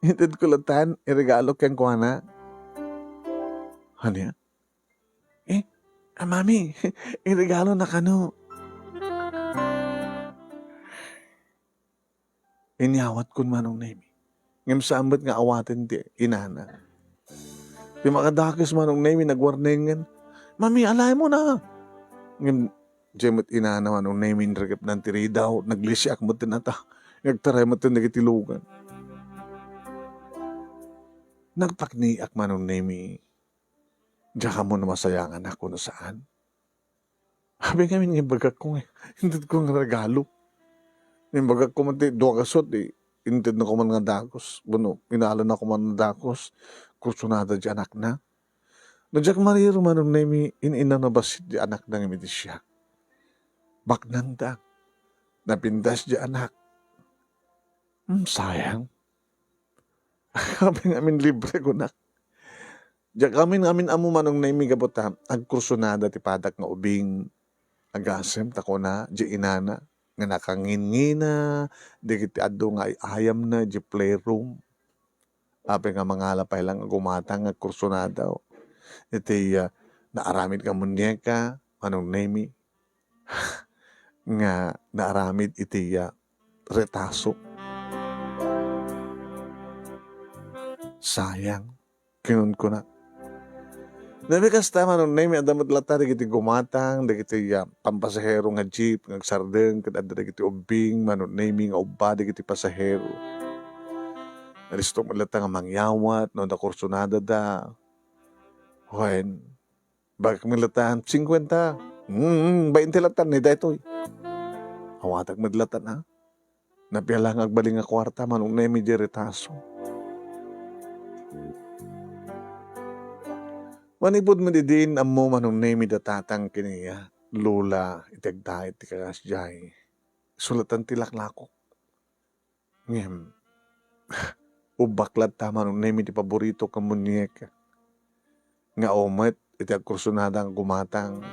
itedko latta, iregalo kenkuana. Ania? Eh, a, mami, iregalona kano? Inyawatkon, Manong Nemi. Ngem saan met nga awaten ti inana. Ti makadakes, Manong Nemi, nagwarnengen, "Mami, alaemona!" Ngem diay met inana, Manong Nemi, inrikepnan ti ridaw, naglisiak met ti nata, nagtaray met dagiti lugan. Nagpakniak, Manong Nemi. Diak ammo no masayanganak wenno saan. Apay ngamin nga imbagakko nga intedko nga regalo? Imbagakko man ti dua gasut, di intedna koman nga dagus. Wenno, inalana koman nga dagus. Kursunada diay anakna. No diak mariro, Manong Nemi, in-inana bassit diay anakna ngem iti siak. Baknangda. Napintas diay anak. Hmm, sayang. Apay ngamin libre kunak. Diak amin-amin ammo, Manong Nemi, gapu ta agkursunada ti padak nga ubing. Agasem ta kuna diay inana nga nakangingina dagiti adu nga ay-ayamna diay playroom. Apay nga mangala pay lang a gumatang nga agkursunada iti, ah, naaramid nga muñeka, Manong Nemi, nga naaramid iti, ah, retaso. Sayang, kinunkunak. Nagkasta, Manong Nemi, adda met latta dagiti gumatang, dagiti, ah, pampasahero nga jeep nga agsardeng, ket adda dagiti ubbing, Manong Nemi, nga ubba dagiti pasahero. Nalistok met latta nga mangyawat no adda kursunadada. Wen, bagak met latta, singkuenta. Mm, bainte latta ni daytoy. Awatak met latta, a. Napiala nga agbalin nga kuarta, Manong Nemi, diay retaso. Manipud met idin, ammo, Manong Nemi, da tatang ken ni, ah, lola iti agdait ti kakas diay. Isu latta ti laklakok. Ngem, ubbak latta, Manong Nemi, ti paboritok nga muñeka. Nga umet iti agkursunada nga gumatang.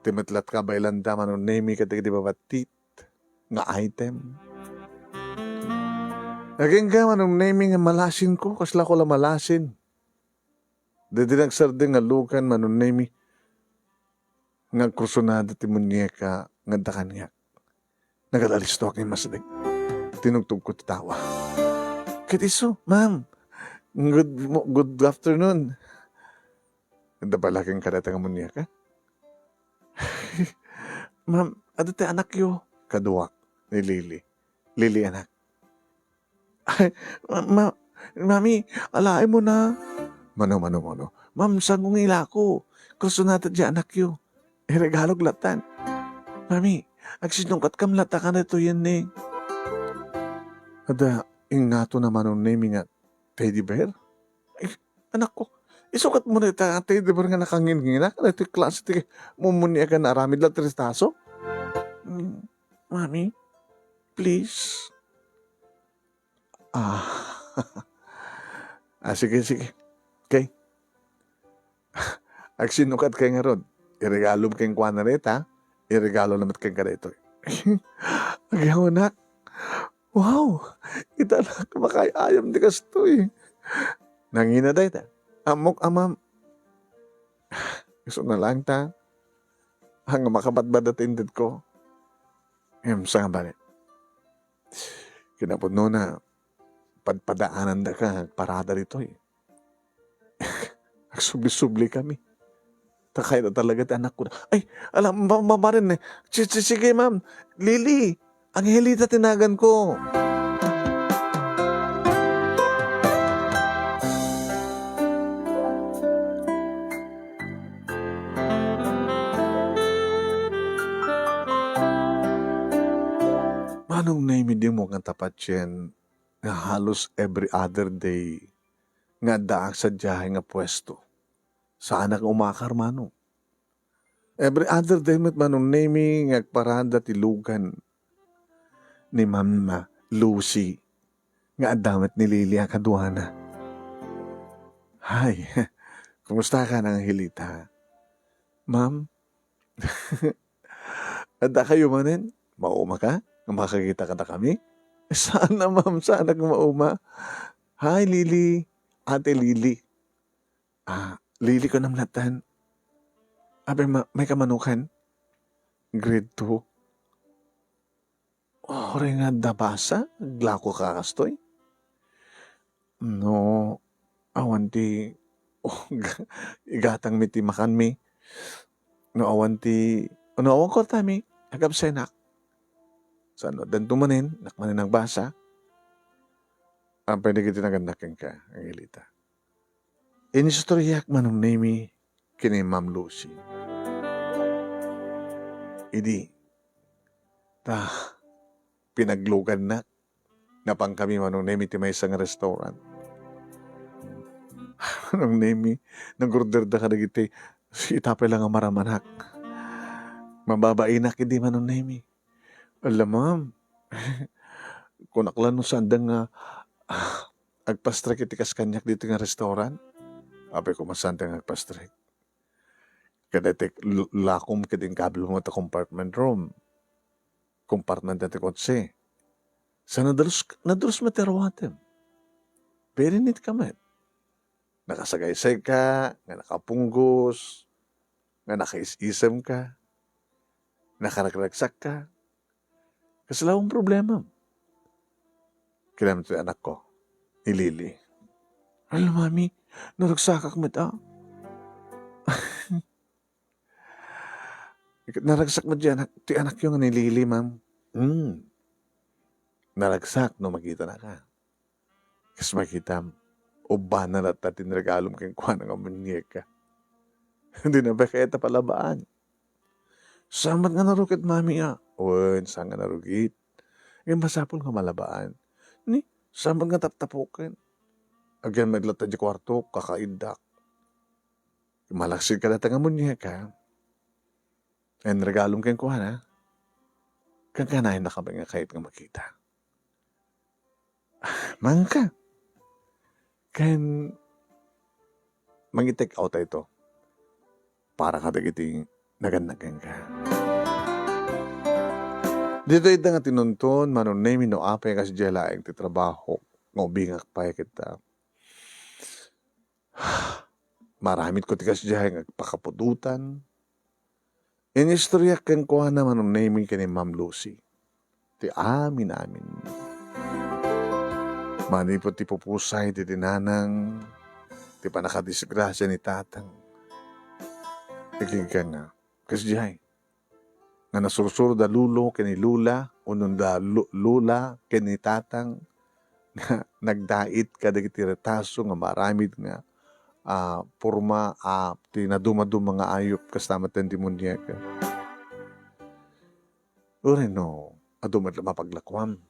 Ti met latta kabaelanda, Manong Nemi, kadagiti babattit nga item. Agingga, Manong Nemi, nga malasinko, kaslako la malasin. Daydi nagsardeng nga lukan, Manong Nemi, nga agkursunada ti muñeka nga adda kaniak. Nagalalisto a ket masdek. Tinugtogko ti tawa. Ket isu, "Ma'am, good mo-, good afternoon." Adda pay la kenka dayta nga muñeka? "Ma'am, adda ti anakyo." Kaduak ni Lily. "Lily, anak." "Ay, ma-, ma-, mami, alaemona." "Mano, mano, mano?" "Ma'am, saan nga ilako? Kursunada diay anakyo. Iregalok lattan." "Mami, agsinukatkam latta kadaytoyen ni." Adda ingngatona, Manong Nemi, nga teddy bear. Ay, anakko, isukat mo dayta nga teddy bear nga nakangingina, kadaytoy klase ti mumuñeka nga aramid la ti retaso. Mm, mami, please. Ah. Ah, sige, sige. Okay. Agsinukat kay ngarud. Iregalom kenkuana dayta, iregalo na met kenka daytoy. Agyaw, anak. Wow! Ita, anak, makaay-ayam ti kastoy. Nangina dayta. Ammok a, ma'am. Isu na lang ta. Nga makabatbada ti intedko. Em, sa nga bali. Kinapudnona, padpadaanandaka nga agparada ditoy. Agsubli-sublikami. Kayat talaga ti anakko. Ay, ala, ma-, ma-, marin, eh. Si-, si-, sige, ma'am. Lily, Angelita ti naganko. Manong Nemi, dimo kanta patien nga halos every other day nga addaak sadiay nga puesto. Saanak nga umakar, Manong. Every other day met, Manong Nemi, nga agparada ti lugan ni Mama Lucy nga adda met ni Lily a kaduana. Hay, kumusta ka, Angelita? Ma'am, adda kayo manen? Mauma ka? Nga makakita kadakami? Saan na, ma'am. Saan nga mauma? Hi, Lily. Ate Lily. Ah, Lily ko namnatan. Abi, ma-, may kamanukan? Grade two. Uray nga adda basa, aglako ka kastoy? No, awan ti, oh, igatangmi ti makanmi. No, awan ti, no, awan kwartami, agabsenak. Saan no, addan manen, nak manen nagbasa. Apay dagiti nagannak kenka, Angelita. Inistoryak, Manong Nemi, ken ni Ma'am Lucy. Idi, ta, pinaglugannak, napankami, Manong Nemi, ti maysa nga restaurant. Manong Nemi, nag-orderda kadagiti, ita pay la nga maramanak. Mababainak idi, Manong Nemi. Ala, ma'am. Kunak la no saanda nga, ah, agpastrek iti kas kaniak ditoy nga restaurant. Apay koma saanda nga agpastrek. Ket daytoy l-, lakom ket inkablo mo ta compartment room. Compartment daytoy kotse. Sa nadalus, nadalus met ti aruatem. Very neat ka met. Nakasagaysay ka, nga nakapunggos, nga nakaisisem ka, nakaragragsak ka. Kasla ang problema? Kinam ti anakko, ni Lily. Ala, mami, naragsakak met, ah. Naragsak met ti anak, ti anakyo nga ni Lily, ma'am. Hmm. Naragsak no makitanaka. Kas makitam, ubbana latta ti inregalom kenkuana nga muñeka. Dina pay kayat a palabaan. Saan met nga narugit, mami, a? Wen, saan nga narugit. Ngem masapul nga malabaan. Ni, saan met nga taptapuken. Agyan met latta di kuartok, kakaiddak. Malaksid ka latta nga muñeka. Inregalom kenkuana. Kankanayon na kami nga kayat nga makita. Mangka. Ken mangi-take out ito para kadagiti nagannagan ka. Ditoy ita nga tinuntun, Manong Nemi, no apay kasdiay laeng ti trabaho nga ubingak pay ket, ah, maaramidko ti kasdiay nga agpakapudotan. Inistoryak kenkuana, Manong Nemi, ken ni Ma'am Lucy ti amin-amin. Manipud ti pupusay ti dinanang, ti pannakadisgrasia ni tatang. Ikigka nga, kasdiay, nga nasursuro da Lolo ken ni Lola, wenno da Lo-, Lola ken ni tatang, nga nagdait kadagiti retaso nga maaramid nga, ah, porma, ah, ti nadumaduma nga ayup, kasta met ti muñeka. Uray no, adu met la mapaglakuam.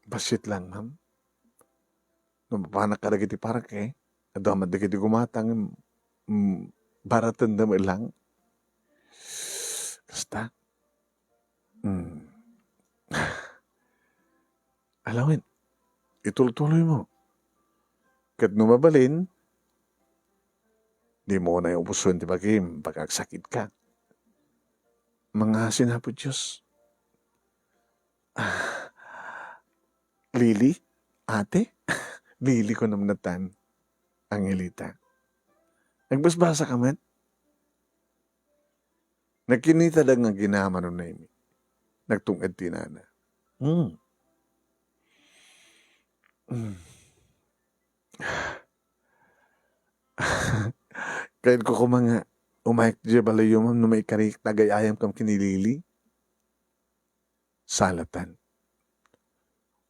Bassit lang, ma'am. No mapanak kadagiti parke, adu met dagiti gumatang, mm, baratenda met lang. Kasta. Mm. Ala wen, itultuloy mo. Ket no mabalin, dimo unay ubusen ti bagim, baka agsakit ka. Mangngaasin, Apo Dios. Ah, Lily? Ate? Lily ko namnatan, Angelita. Nagbasbasa ka met? Nagkinita da nga agina, Manong Nemi. Nagtung-ed ti nana. Hmm. Hmm. Kayatko koma nga Umayek diay balayyo, ma'am, no maikariak ta agay-ayam kam ken ni Lily. Salatan.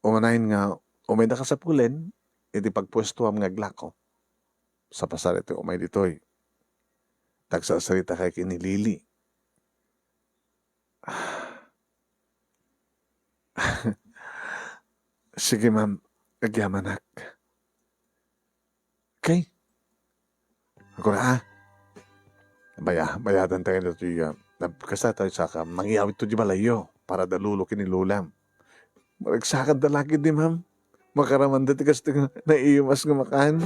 Umanayon nga, umayda kasapulen, iti pagpuestoam nga aglako. Sapasar iti umay ditoy. Tagsarsarita kay ken ni Lily. Sige, ma'am. Agyamanak. Okay. Ako na, ah. Baya, bayatan tayo dito, ah. Nab-, kasta tayo saka, mangyawid to di balayyo para da lolo ken ni lolam. Maragsakan da lagi di, ma'am. Makaramanda ti kasta nga naimas nga makan.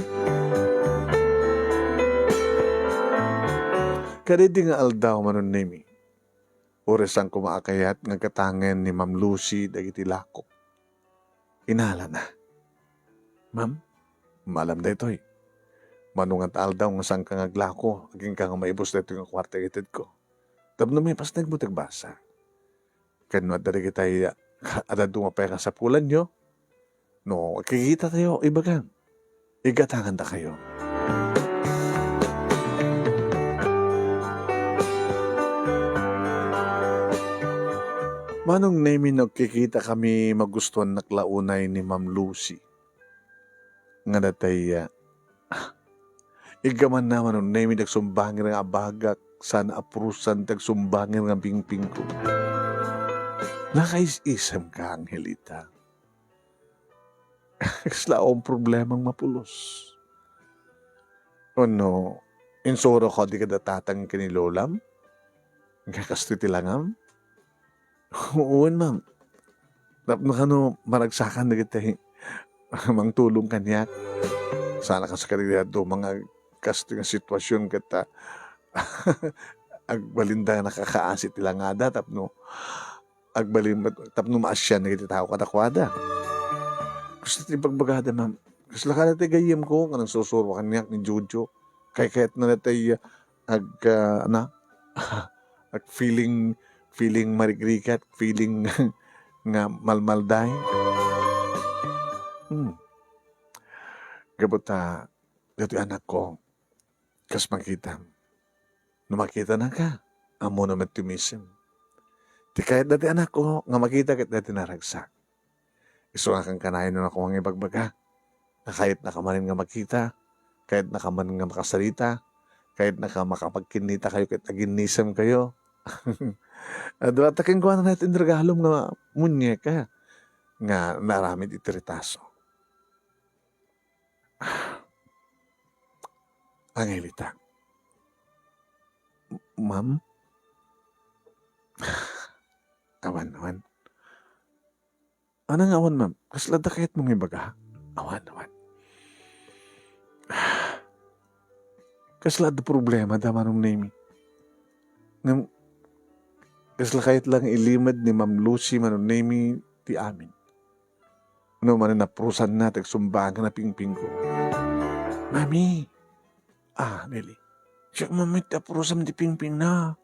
Kadaydi nga aldaw, Manong Nemi. Uray saan koma a kayat nga agkatangen ni Ma'am Lucy dagiti lako. Inalana, "Ma'am, maalam daytoy. Mano nga ta aldaw nga saanka nga aglako, agingga nga maibus daytoy nga kuarta itedko. Tapno maipasenmo ti agbasa. Ken no adda dagitay a dadduma pay a kasapulanyo, no agkikitatayo, ibagam. Iggatangandakayo." Manong Nemi, no agkikitakami, magustuannak la unay ni Ma'am Lucy. Nga datay, ah, iggamanna, Manong Nemi, ti agsumbangir nga abagak, saan a purosan ti agsumbangir nga pingpingko. Nakaisisemka, Angelita. Kasla awan problemang mapulos. Wenno, insurok kadi kada tatang ken ni lolam? Nga kastoy ti langam? Wen, ma'am. Tapno kano maragsakan dagiti mangtulong kaniak. Saan a kas kadagiti dadduma nga kastoy nga sitwasyon ket, ah, agbalinda nga nakakaasi ti langada tapno agbalin met tapno maasian dagiti tao kadakuada. Kasta ti ibagbagada, ma'am. Kasla kada ti gayyemko nga nagsursuro kaniak ni Jojo. Kaykayatna daytay ag, ah, na, ag feeling, feeling marigrigat, feeling nga malmalday. Hmm. Gapu ta, daytoy anakko, kas makitam. No makitanaka, ammono met ti umisem. Ti kayat daytoy anakko nga makita ket daytoy naragsak. Isu nga kankanayon no koma nga ibagbaga. Nakayatnaka manen nga makita, kayatnaka manen nga makasarita, kayatnaka makapagkinnitakayo ket aginnisemkayo. Adwata kenkuana daytoy inregalom nga muñeka nga naaramid iti retaso. Angelita. Ma'am? Awan, awan. Ano nga awan, ma'am? Kasla adda kayatmo nga ibaga? Awan, awan. Kasla adda problemada, Manong Nemi? Ngem, kasla kayat la nga ilimed ni Ma'am Lucy, Manong Nemi, ti amin. No manen napurosanna ti agsumbangir nga pingpingko. Mami! Ah, Nelly. Siak met ti apurosam ti pingpingna.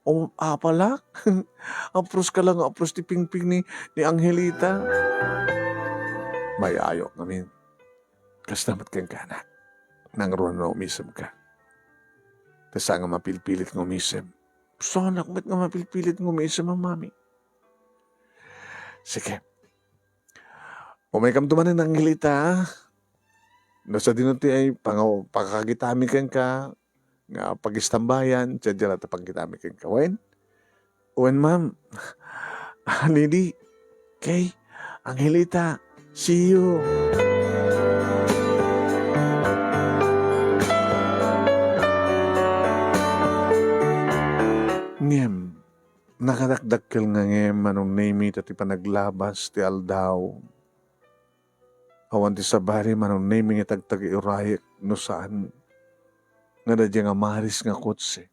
O, apalak? Apuroska la nga apuros ti pingping ni, ni Angelita. Mayayo ngamin. Kasta met kenka, anak. Nangruna no umisemka. Ta saan nga mapilpilit nga umisem. Saanak met nga mapilpilit nga umisem, a mami. Sige. Umaykam to manen, Angelita. No sadino ti ay panga-, pakakitami kenka nga pagistambayan, ti adda la ta pagkitami kenka. Wen? Wen, ma'am. Ah, Lily. Okay. Angelita. See you. Ngem, nakadakdakkel nga ngem, Manong Nemi, ta ti panaglabas ti aldaw. Awan ti sabali, Manong Nemi, nga tagtag-urayek no saan nga adda diay nga maris nga kotse.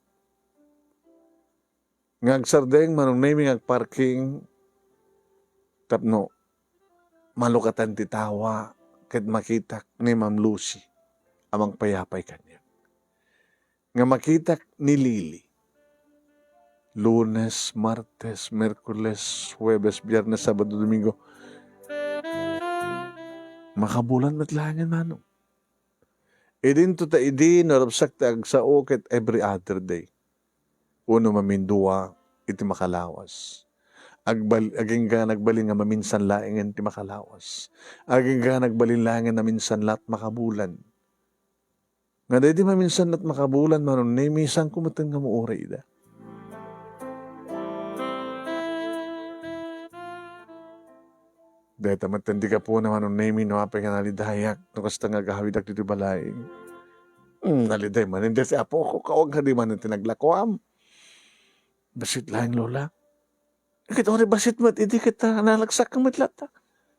Nga agsardeng, Manong Nemi, nga agparking tapno malukatan ti tawa ket makitak ni Ma'am Lucy a mangpayapay kaniak. Nga makitak ni Lily. Lunes, Martes, Miyerkules, Huwebes, Biyernes, Sabado, Domingo. Makabulan met laengen, Manong. Idinto ta idi no ragsak ti agsao ket every other day. Wenno mamindua iti makalawas. Agbal-, agingga nagbalin nga maminsan laengen ti makalawas. Agingga nagbalin laengen a minsan la't makabulan. Nga daydi maminsan la't makabulan, Manong Nemi, saanko metten nga muuray ida. Dayta met ti gapuna, Manong Nemi, no apay nga nalidayak, no kasta nga agawidak ditoy balay. Hmm, naliday manen dayta ti apok, kawag kadi manen ti naglakuam. Bassit laeng, Lola. Ket uray bassit met idi ket, ah, nalagsak met latta.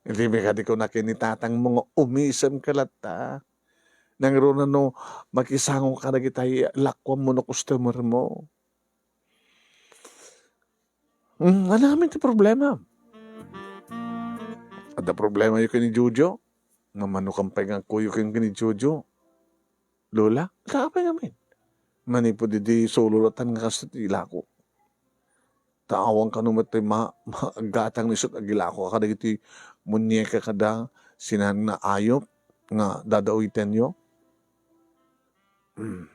Idi mi kadi kuna ken ni tatangmo nga umisem ka latta. Nangruna no makisango ka dagitay lakuammo no customer mo. Hmm, ania ngamin ti problema? Adda problemayo ken ni Jojo? Nga mano kan pay nga agkuyo ken, ken ni Jojo? Lola, apay ngamin? Manipud idi solo latan nga kastoy ti ilako. Ta awan kano met ti ma-, magatang ni isut' agilako kadagiti muñeka kada sinan nga ayup nga dadawitanyo. Hmm.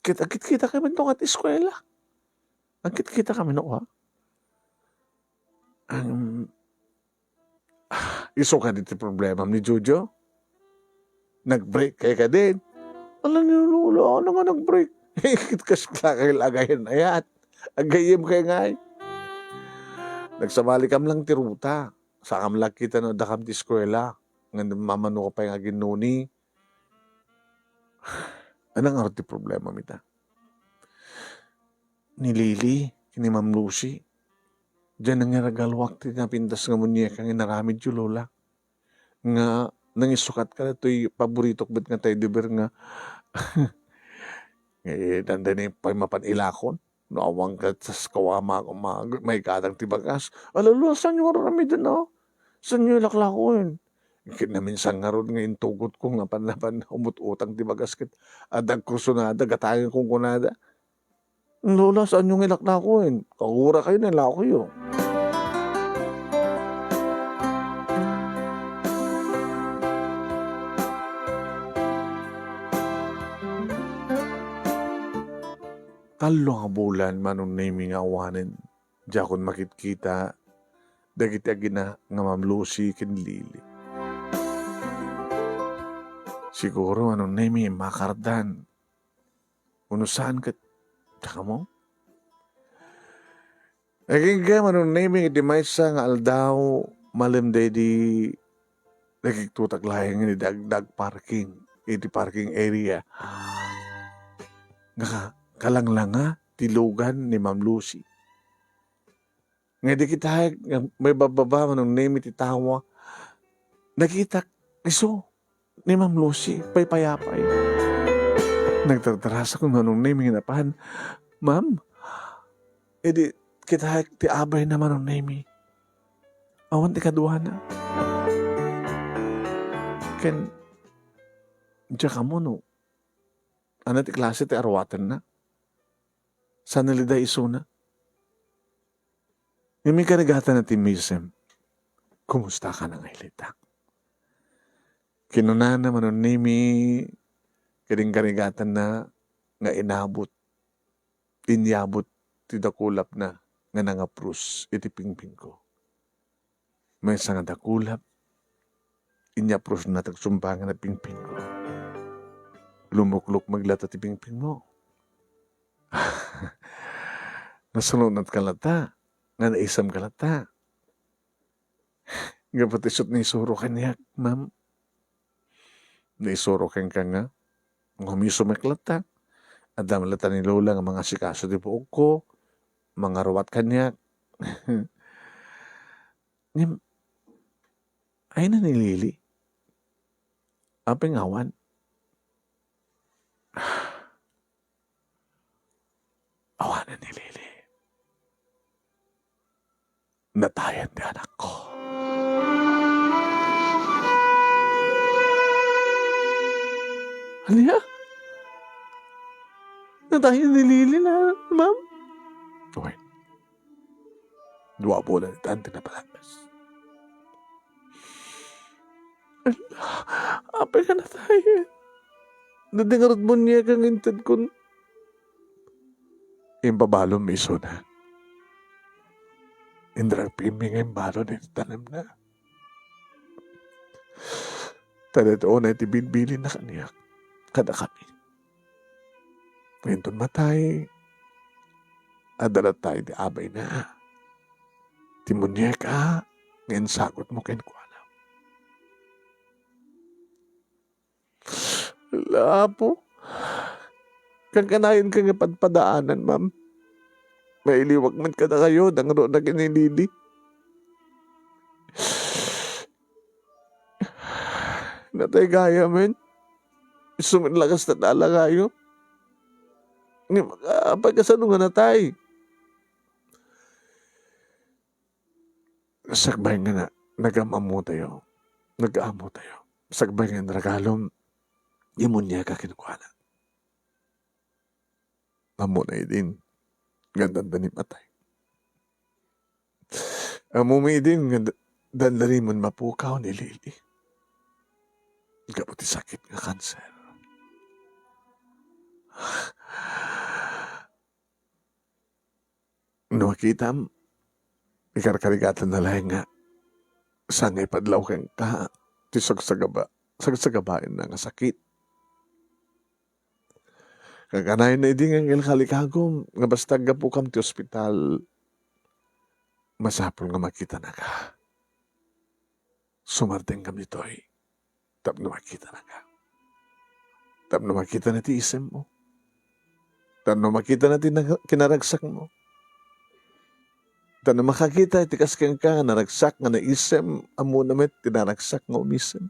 Ket agkitkita kayo met no ket eskuela. Agkitkita kami no, ha? Ang, ah, isu kadi ti problemam ni Jojo? Nag-break kayo kadin? Ala ni Lola, ano nga nag-break? Ket kasla kayo lagayan ayat. Agayyem kayo ngay. Nagsabalikam lang ti ruta. Sakam lang kita no dakam ti eskuela. Nga mamano ka pay nga aginnuni. Anang arut ti problemam ita? Ni Lily, ni Ma'am Lucy. Diyan nga nagaluak ti napintas nga muñeka nga inaramidyo, Lola. Nga nangisukat ka datoy paboritok met nga teddy bear nga, eh, dandani pay mapan ilakon. No awan ket sas kawama, ma-, maigatang ti bagas. Ala, Lola, saanyo nga aramiden, no? Saanyo ilaklakoen? Ket naminsan ngarud nga intugotko nga pan-, pan-, umut-utang ti bagas ket adda agkursunada, gatayen kunkunada. Lola, saanyo nga ilaklakoen? Kagura kayo, nailakoyo. Tallo nga bulan, Manong Nemi, nga awanen diakon makitkita dagiti agina nga Ma'am Lucy ken Lily. Siguro, Manong Nemi, makardan. Wenno saan ket, diak ammo? Agingga, Manong Nemi, iti maysa nga aldaw, malem daydi nakiktutak laeng iti agdag parking, iti parking area. Nga kalanglanga ti lugan ni Ma'am Lucy. Nga idi kitaek nga maibabbaba, Manong Nemi, ti tawa, nakitak isu ni Ma'am Lucy, paypayapay. Nagdardarasakon, Manong Nemi, nga napan. Ma'am, idi kitaek ti abayna, Manong Nemi. Awan ti kaduana. Ken, diak ammo no ania ti klase ti aruatenna. Saan naliday isuna. Ngem inkarigatana ti misem, "Kumusta ka na nga ilitak?" Kinunana, Manong Nemi, ket inkarigatanna nga inabot, inyabot ti dakulapna nga nangaprus iti pingpingko. Maysa nga dakulap, inyaprusna ti agsumbangan a pingpingko. Lumuklukmeg latta ti pingpingmo. Nasunotnat ka latta, nga naisam ka latta. Gapu ti isut' naisuro kaniak, ma'am. Naisuro kenka nga, ngem isumek latta. Adda met latta ni Lola nga mangasikaso ti puogko, mangaruat kaniak. Ngem, ayna ni Lily? Apay nga awan? Awanen ni Lily. Natayen ti anakko. Ania? Natayen ni Lily na, ma'am? Wen. Dua bulan itan ti napalabas. Apay nga natayen? Dadi ngarud muñeka nga intedkon. Impabalonmi isuna. Inragpimmi nga imbalon iti tanemna. Ta daytoy unay ti bilbilinna kaniak, kadakami. Ngem inton matay, adda latta iti abayna ti muñeka nga insagutmo kenkuana. Apo, kankanayon ka nga padpadaanan, ma'am. Mailiwak met kadakayo, nangruna ken ni Lily. Natay gayam. Isu met la kasta ti alagayo. Ngem, apay kasano nga natay? Sakbay nga na-, nagam-ammotayo. Nag-ammotayo. Sakbay nga inragalom, imuñeka kenkuana. Ammom idin nga dandani matay. Ammom idin nga da-, dandanin mapukaw ni Lily gapu ti sakit nga kanser. No makitam, ikarkarigatanna laeng nga saan nga ipadlaw kenka ti sagsagaba-, sagsagabaenna nga sakit. Kankanayon idi nga angkel kalikagom nga basta aggapukam ti ospital, masapul nga makitanaka. Sumartengkam ditoy tapno makitanaka. Tapno makitana ti isemmo. Tapno makitana ti nag-, kinaragsakmo. Tapno makakita iti kas kenka nga naragsak nga naisem, ammona met ti naragsak nga umisem.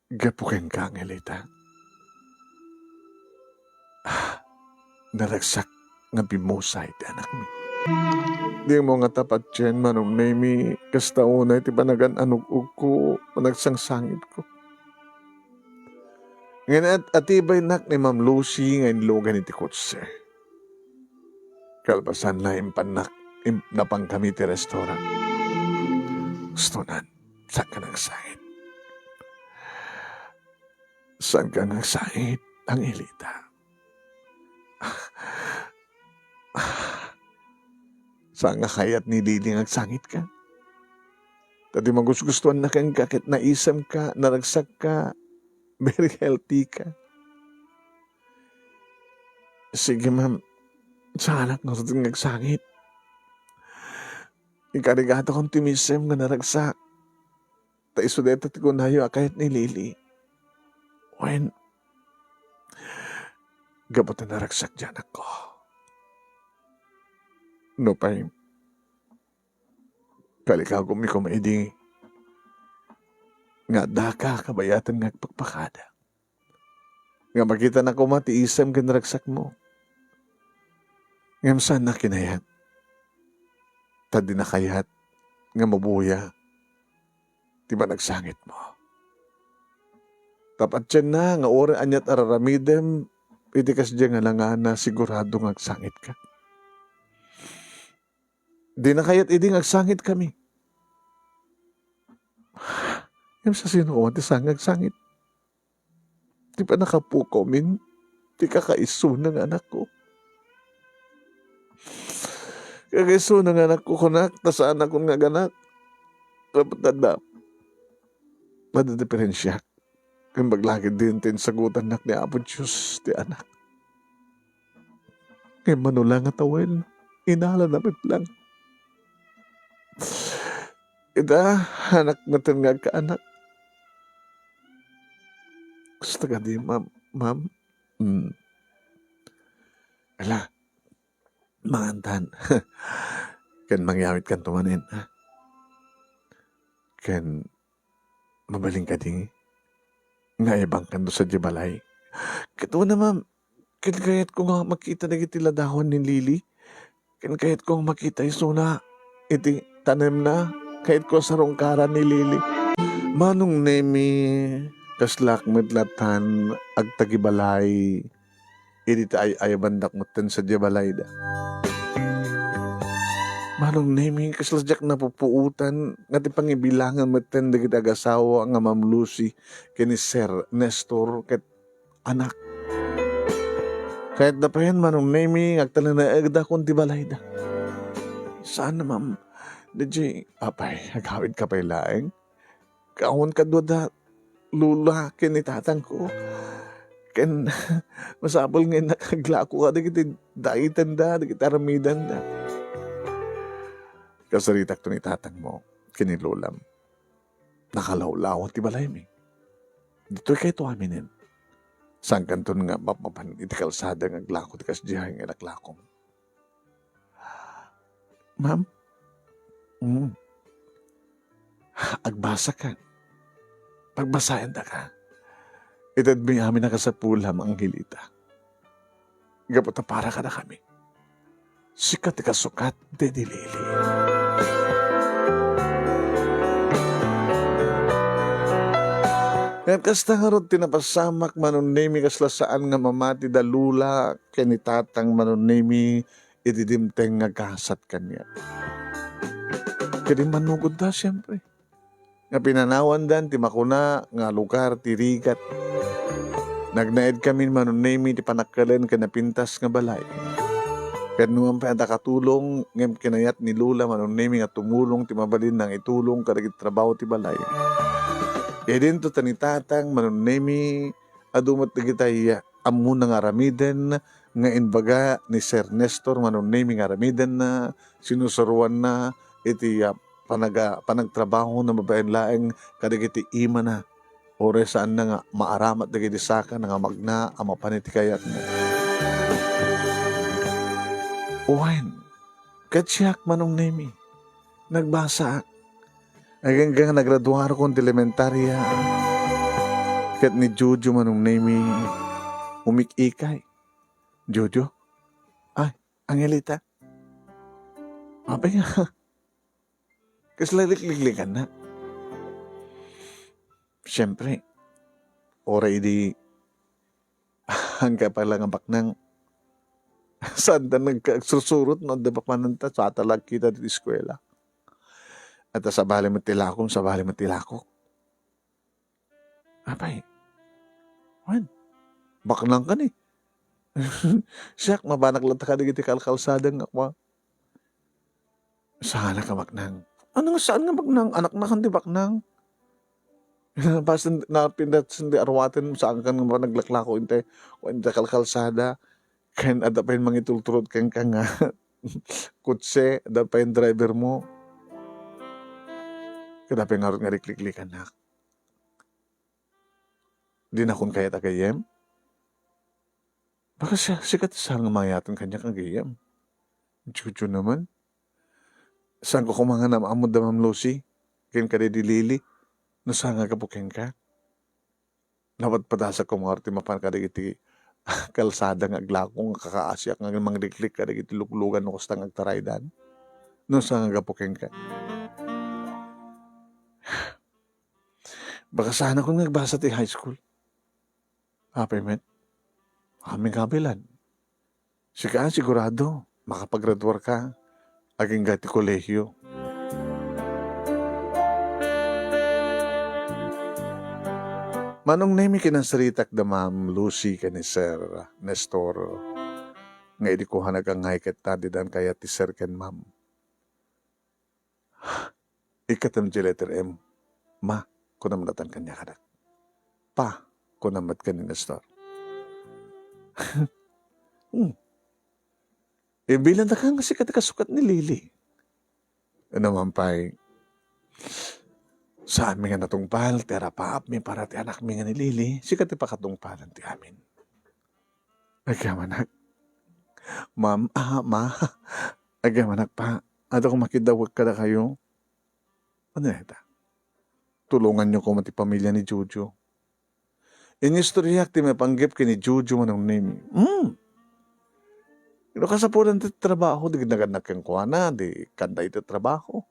Gapu kenka, Angelita, naragsak nga bimmusa iti anakmi. Dimo ngata patien, Manong Nemi, kasta unay ti panagan-anug-ugko, panagsangsangitko. Ngem at-, atibaynak ni Ma'am Lucy nga inlugan iti kotse. Kalpasanna, impannak, im-, napankami ti restaurant. Gustonan, saanka nga agsangit? Saanka nga agsangit, Angelita? Saan nga kayat ni Lily nga agsangitka? Ta ti magusgustoanna kenka ket naisemka, naragsakka, very healthy ka. Sige, ma'am. Saanak ngarud nga agsangit. Ikarigatakom ti misem nga naragsak. Ta isu dayta ti kunayo a kayat ni Lily. Wen, gapu ta naragsak ti anakko. Nupay, kalikagummi koma idi nga addaka kabayatan nga agpakpakada. Nga makitana koma ti isem ken ragsakmo. Ngem saanna kinayat. Ta dina kayat nga mabuya ti panagsangitmo. Ta patienna nga uray aniat a raramidem iti kasdiay nga langana, sigurado nga agsangitka. Dina kayat idi nga agsangitkami. Ngem sasino koma ti saan nga agsangit? Ti pannakapukawmin ti kakaisuna nga anakko. Kakaisuna nga anakko, kunak, ta saanakon nga aganak. Dapat adda, adda diferensiak. Imbag la ketdin ti insagutannak ni Apo Dios ti anak. Ngem mano la nga tawen, inalana met lang. Ita, anak metten nga agkaanak. Kasta kadi, ma'am, ma'am? Hmm. Ala, mangantan. Ken mangyawitkanto manen, ha? Ken mabalin kadi nga aibangkanto sadiay balay? Ket una, ma'am, ken kayatko nga makita dagiti ladawan ni Lily. Ken kayatko nga makita isuna iti tanemna. Kayatko a sarungkaran ni Lily. Manong Nemi, kaslaak met latan agtagibalay idi ta ay-ayabandak metten sadiay balayda. Manong Nemi, kasla diak napupuotan nga ti pangibilangan metten dagiti agasawa nga Ma'am Lucy ken ni Sir Nestor ket anak. Kayatda payen, Manong Nemi, nga agtalinaedakon ti balayda. Saan, ma'am. Daydiay, apay, agawidka pay laeng. Kawan kadua da Lola ken ni tatangko. Ken masapul nga innak aglako kadagiti daitenda, dagiti aramidenda. Kasaritakto ni tatangmo ken ni Lolam. Nakalawlaw ti balaymi. Ditoy kayto aminen. Saankanton nga mapmapan iti kalsada nga aglako ti kasdiay nga inaklakom. Ma'am? Mm. Agbasaka. Pagbasaendaka. Itedmi amin a kasapulam, Angelita. Gapu ta para kadakami, sika ti kasukat daydiay Lily. Ket kasta ngarud ti napasamak, Manong Nemi, kasla saan nga mamati da Lola ken ni Tatang, Manong Nemi, iti dimteng nga gasat kaniak. Ket immannugodda, siempre, nga pinanawandan ti makuna nga lugar ti rigat. Nagnaedkamin, Manong Nemi, ti panakkelen ken napintas nga balay. Ket numan pay adda katulong, ngem kinayat ni Lola, Manong Nemi, nga tumulong ti mabalin nangitulong kadagiti trabaho ti balay. Idinto ta ni Tatang, Manong Nemi, adu met dagiti ammona nga aramiden nga imbaga ni Sir Nestor, Manong Nemi, nga aramidenna, sinusuroanna iti, ah, panaga-, panagtrabaho na babaen laeng kadagiti imana. Uray saanna nga maaramat dagiti sakana nga magna a mapan iti kayatna. Wen, ket siak, Manong Nemi, nagbasaak. Agingga nga nagraduarkon ti elementaria, ket ni Jojo, Manong Nemi, umik-ikay. Jojo? Ay, Angelita? Apay nga, kasla likliklikannak? Siempre, uray idi, angka pala nga baknang, saanta nagkaagsursurot no adda baknanta, saanta la agkita ti eskuela. Ket ta sabali met ti lakom, sabali met ti lakok. Apay, wen, baknang kani? Siak, mabanak latta kadagiti kalkalsada nga kua. Saanak a baknang. Ano nga saan nga baknang? Anaknakan ti baknang. Basta napintas ti aruaten, saankan nga naglaklako inte, o inte kalkalsada. Ken adda pay mangitulturot kenka nga kotse, adda pay driver mo. Ket apay ngarud nga likliklikannak? Dinakon kayat a gayyem? Baka siya, sika ti saan nga mangiyaten kaniak a gayyem. Jojo naman. Saanko koma nga naam-ammo da Ma'am Lucy ken kadaydi Lily no saan nga gapu kenka. Napadpadasak koma ngarud ti mapan kadagiti kalsada nga aglako nga kakaasiak nga mangliklik kadagiti luklugan no kasta nga agtaraydan. No saan nga gapu kenka. Baka saanakon nga agbasa ti high school. Apay met? Amin kabilan. Sika, sigurado, makapagraduarka agingga ti kolehiyo. Manong Nemi, kinansaritak da Ma'am Lucy ken ni Sir Nestor nga idi kuanak a ngay ket tadidan kayat ti sir ken ma'am. Ikkatem ti letter M. Ma, kunam latta kaniak, anak. Pa, kunam met ken ni Nestor. Hmm. Ibilin ta ka nga sika ti kasukat ni Lily. Ano man pay, saanmi nga natungpal ti arapaapmi para ti anakmi nga ni Lily, sika ti pakatungpalan ti amin. Agyamanak. Ma'am, ah, ma. Agyamanak, pa. Adda koma makidawek kadakayo. Ano ita? Tulonganyo koma ti pamilya ni Jojo. Inistoryak ti maipanggep ken ni Jojo, Manong Nemi. Hmm. No kasapulan ti trabaho, di nagannak kenkuana, di kanda iti trabaho.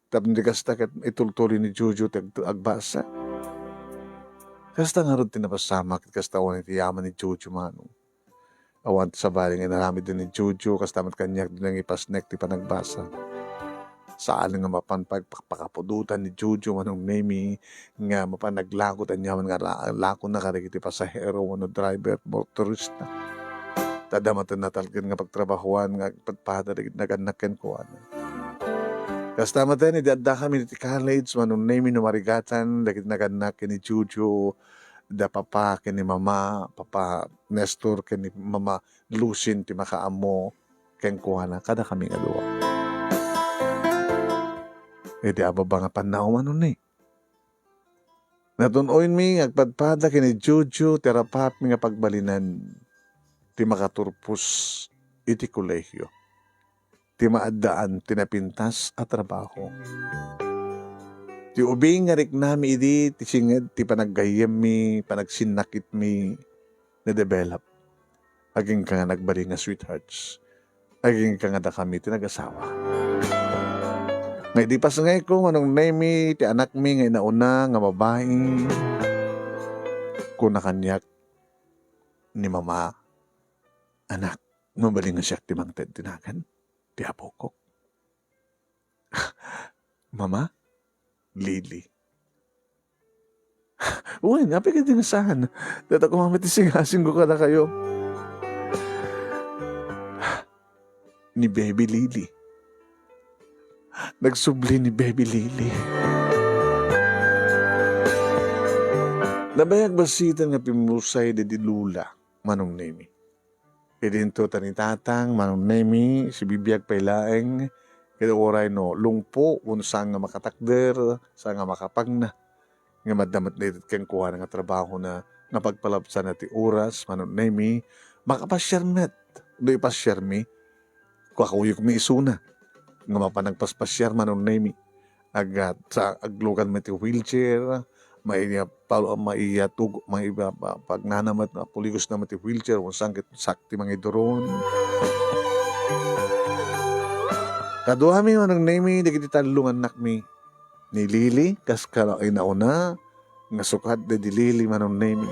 Tapno di kasta ket itultuloy ni Jojo ti ag-, agbasa. Kasta ngarud ti napasamak, kasta awan iti yaman ni Jojo, Manong. Awan ti sabali nga inaramid ni Jojo, kasta met kaniak di nangipasnek ti panagbasa. Saan nga mapan pagpakpapudotan ni Jojo, Manong Nemi, nga mapan naglako ti aniaman nga la-, lakona kadagiti pasahero wenno driver, motorista. Ta adda met natalged nga pagtrabahoan nga agpadpada dagiti nagannak kenkuana. Kasta met idi addakami iti college, Manong Nemi, no marigatan dagiti nagannak ken ni Jojo, da Papa ken ni Mama, Papa Nestor ken ni Mama Lucien ti makaammo kenkuana kadakami nga dua. Idi ababa nga pannaw, Manong Nemi, natun-oymi nga agpadpada ken ni Jojo ti arapatmi nga pagbalinan ti makaturpos iti kolehio, ti maaddaan ti napintas a trabaho. Ti ubing nga riknami idi ti singed ti panaggayyemmi, panagsinnakitmi, na-develop. Agingga nga nagbalin nga sweethearts. Agingga nga dakami ti nagasawa. Nga idi pasngayko, Manong Nemi, ti anakmi nga inauna nga babai, kuna kaniak ni Mama, "Anak, mabalin nga siak ti mangted ti nagan ti apokok." "Mama?" "Lily." "Wen, apay kadi nga saan? Data ko mamit ti singasingko kadakayo." "Ni Baby Lily. Nagsubli ni Baby Lily." Nabayag bassit nga pimmusay daydi Lola, Manong Nemi. Idinto ta ni Tatang, Manong Nemi, sibibiag pay laeng, ket uray no lungpo, wenno saan nga makatakder, saan nga makapagna. Nga madda met daytoy kenkuana nga trabahona, nga pagpalabsana ti oras, Manong Nemi, makapasiar met. No ipasiarmi, kakuyogmi isuna. Nga mapan nagpaspasiar, Manong Nemi. Ag-, sa-, aglugan met ti wheelchair, maiya pa-, maiya tug-, maiya pa-, pagnana met, mapuligosna met ti wheelchair, wenno saan ket sakti mangiduron. Kaduami, Manong Nemi, dagiti tallo nga annakmi. Ni Lily, kas ka-, inauna, nga sukat daydi Lily, Manong Nemi.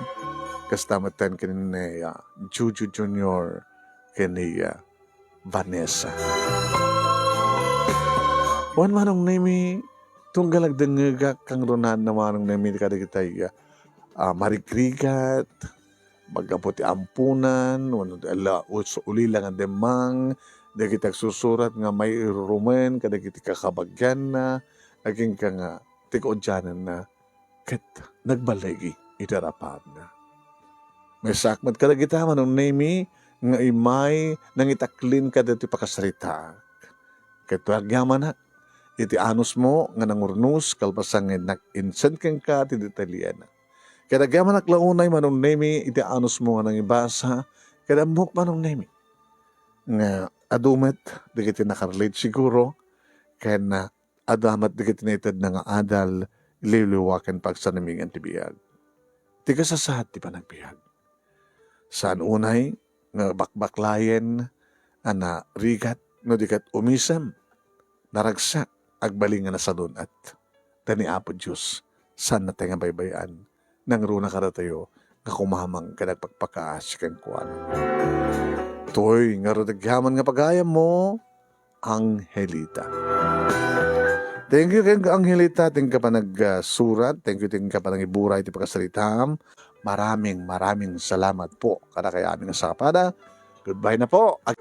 Kasta met ken ni, ah, Jojo Junior, ken ni, ah, Vanessa. Wen, Manong Nemi, tunggal agdengngegak kangrunaan, Manong Nemi, kadagiti, ah, marigrigat, maggapu ti ampunan, wenno ti ala-, us-, ulila nga demmang, dagiti agsusurat nga mairurumen kadagiti kakabagianna, agingga nga ti kaudiananna, ket nagballigi iti arapatna. Maysaak met kadagita, Manong Nemi, nga immay nangitaklin kadagiti pakasaritaak. Ket agyamanak iti anusmo nga nangurnos kalpasan nga innak insend kenka ti detalliena. Ket agyamanak la unay, Manong Nemi, iti anusmo nga nangibasa, ket ammok, Manong Nemi, nga adu met dagiti nakarelate siguro ken, ah, adda met dagiti naitedna nga adal, liwliwa ken pagsanamigan ti biag. Ti kasasaad ti panagbiag. Saan unay nga bakbaklayen a narigat no di ket umisem, naragsak, agbalin nga nasadun-at. Ta ni Apo Dios, saan natay nga baybay-an, nangruna kadatayo nga kumamang ken agpakpakaasi kenkuana. Toy ngarud agyamanak nga pagayammo, Angelita. Thank you kenka, Angelita, ti inka panagsurat, thank you ti inka panangiburay ti pakasaritaam. Maraming, maraming salamat po kadakayo amin nga sakapada. Goodbye na po. Ag-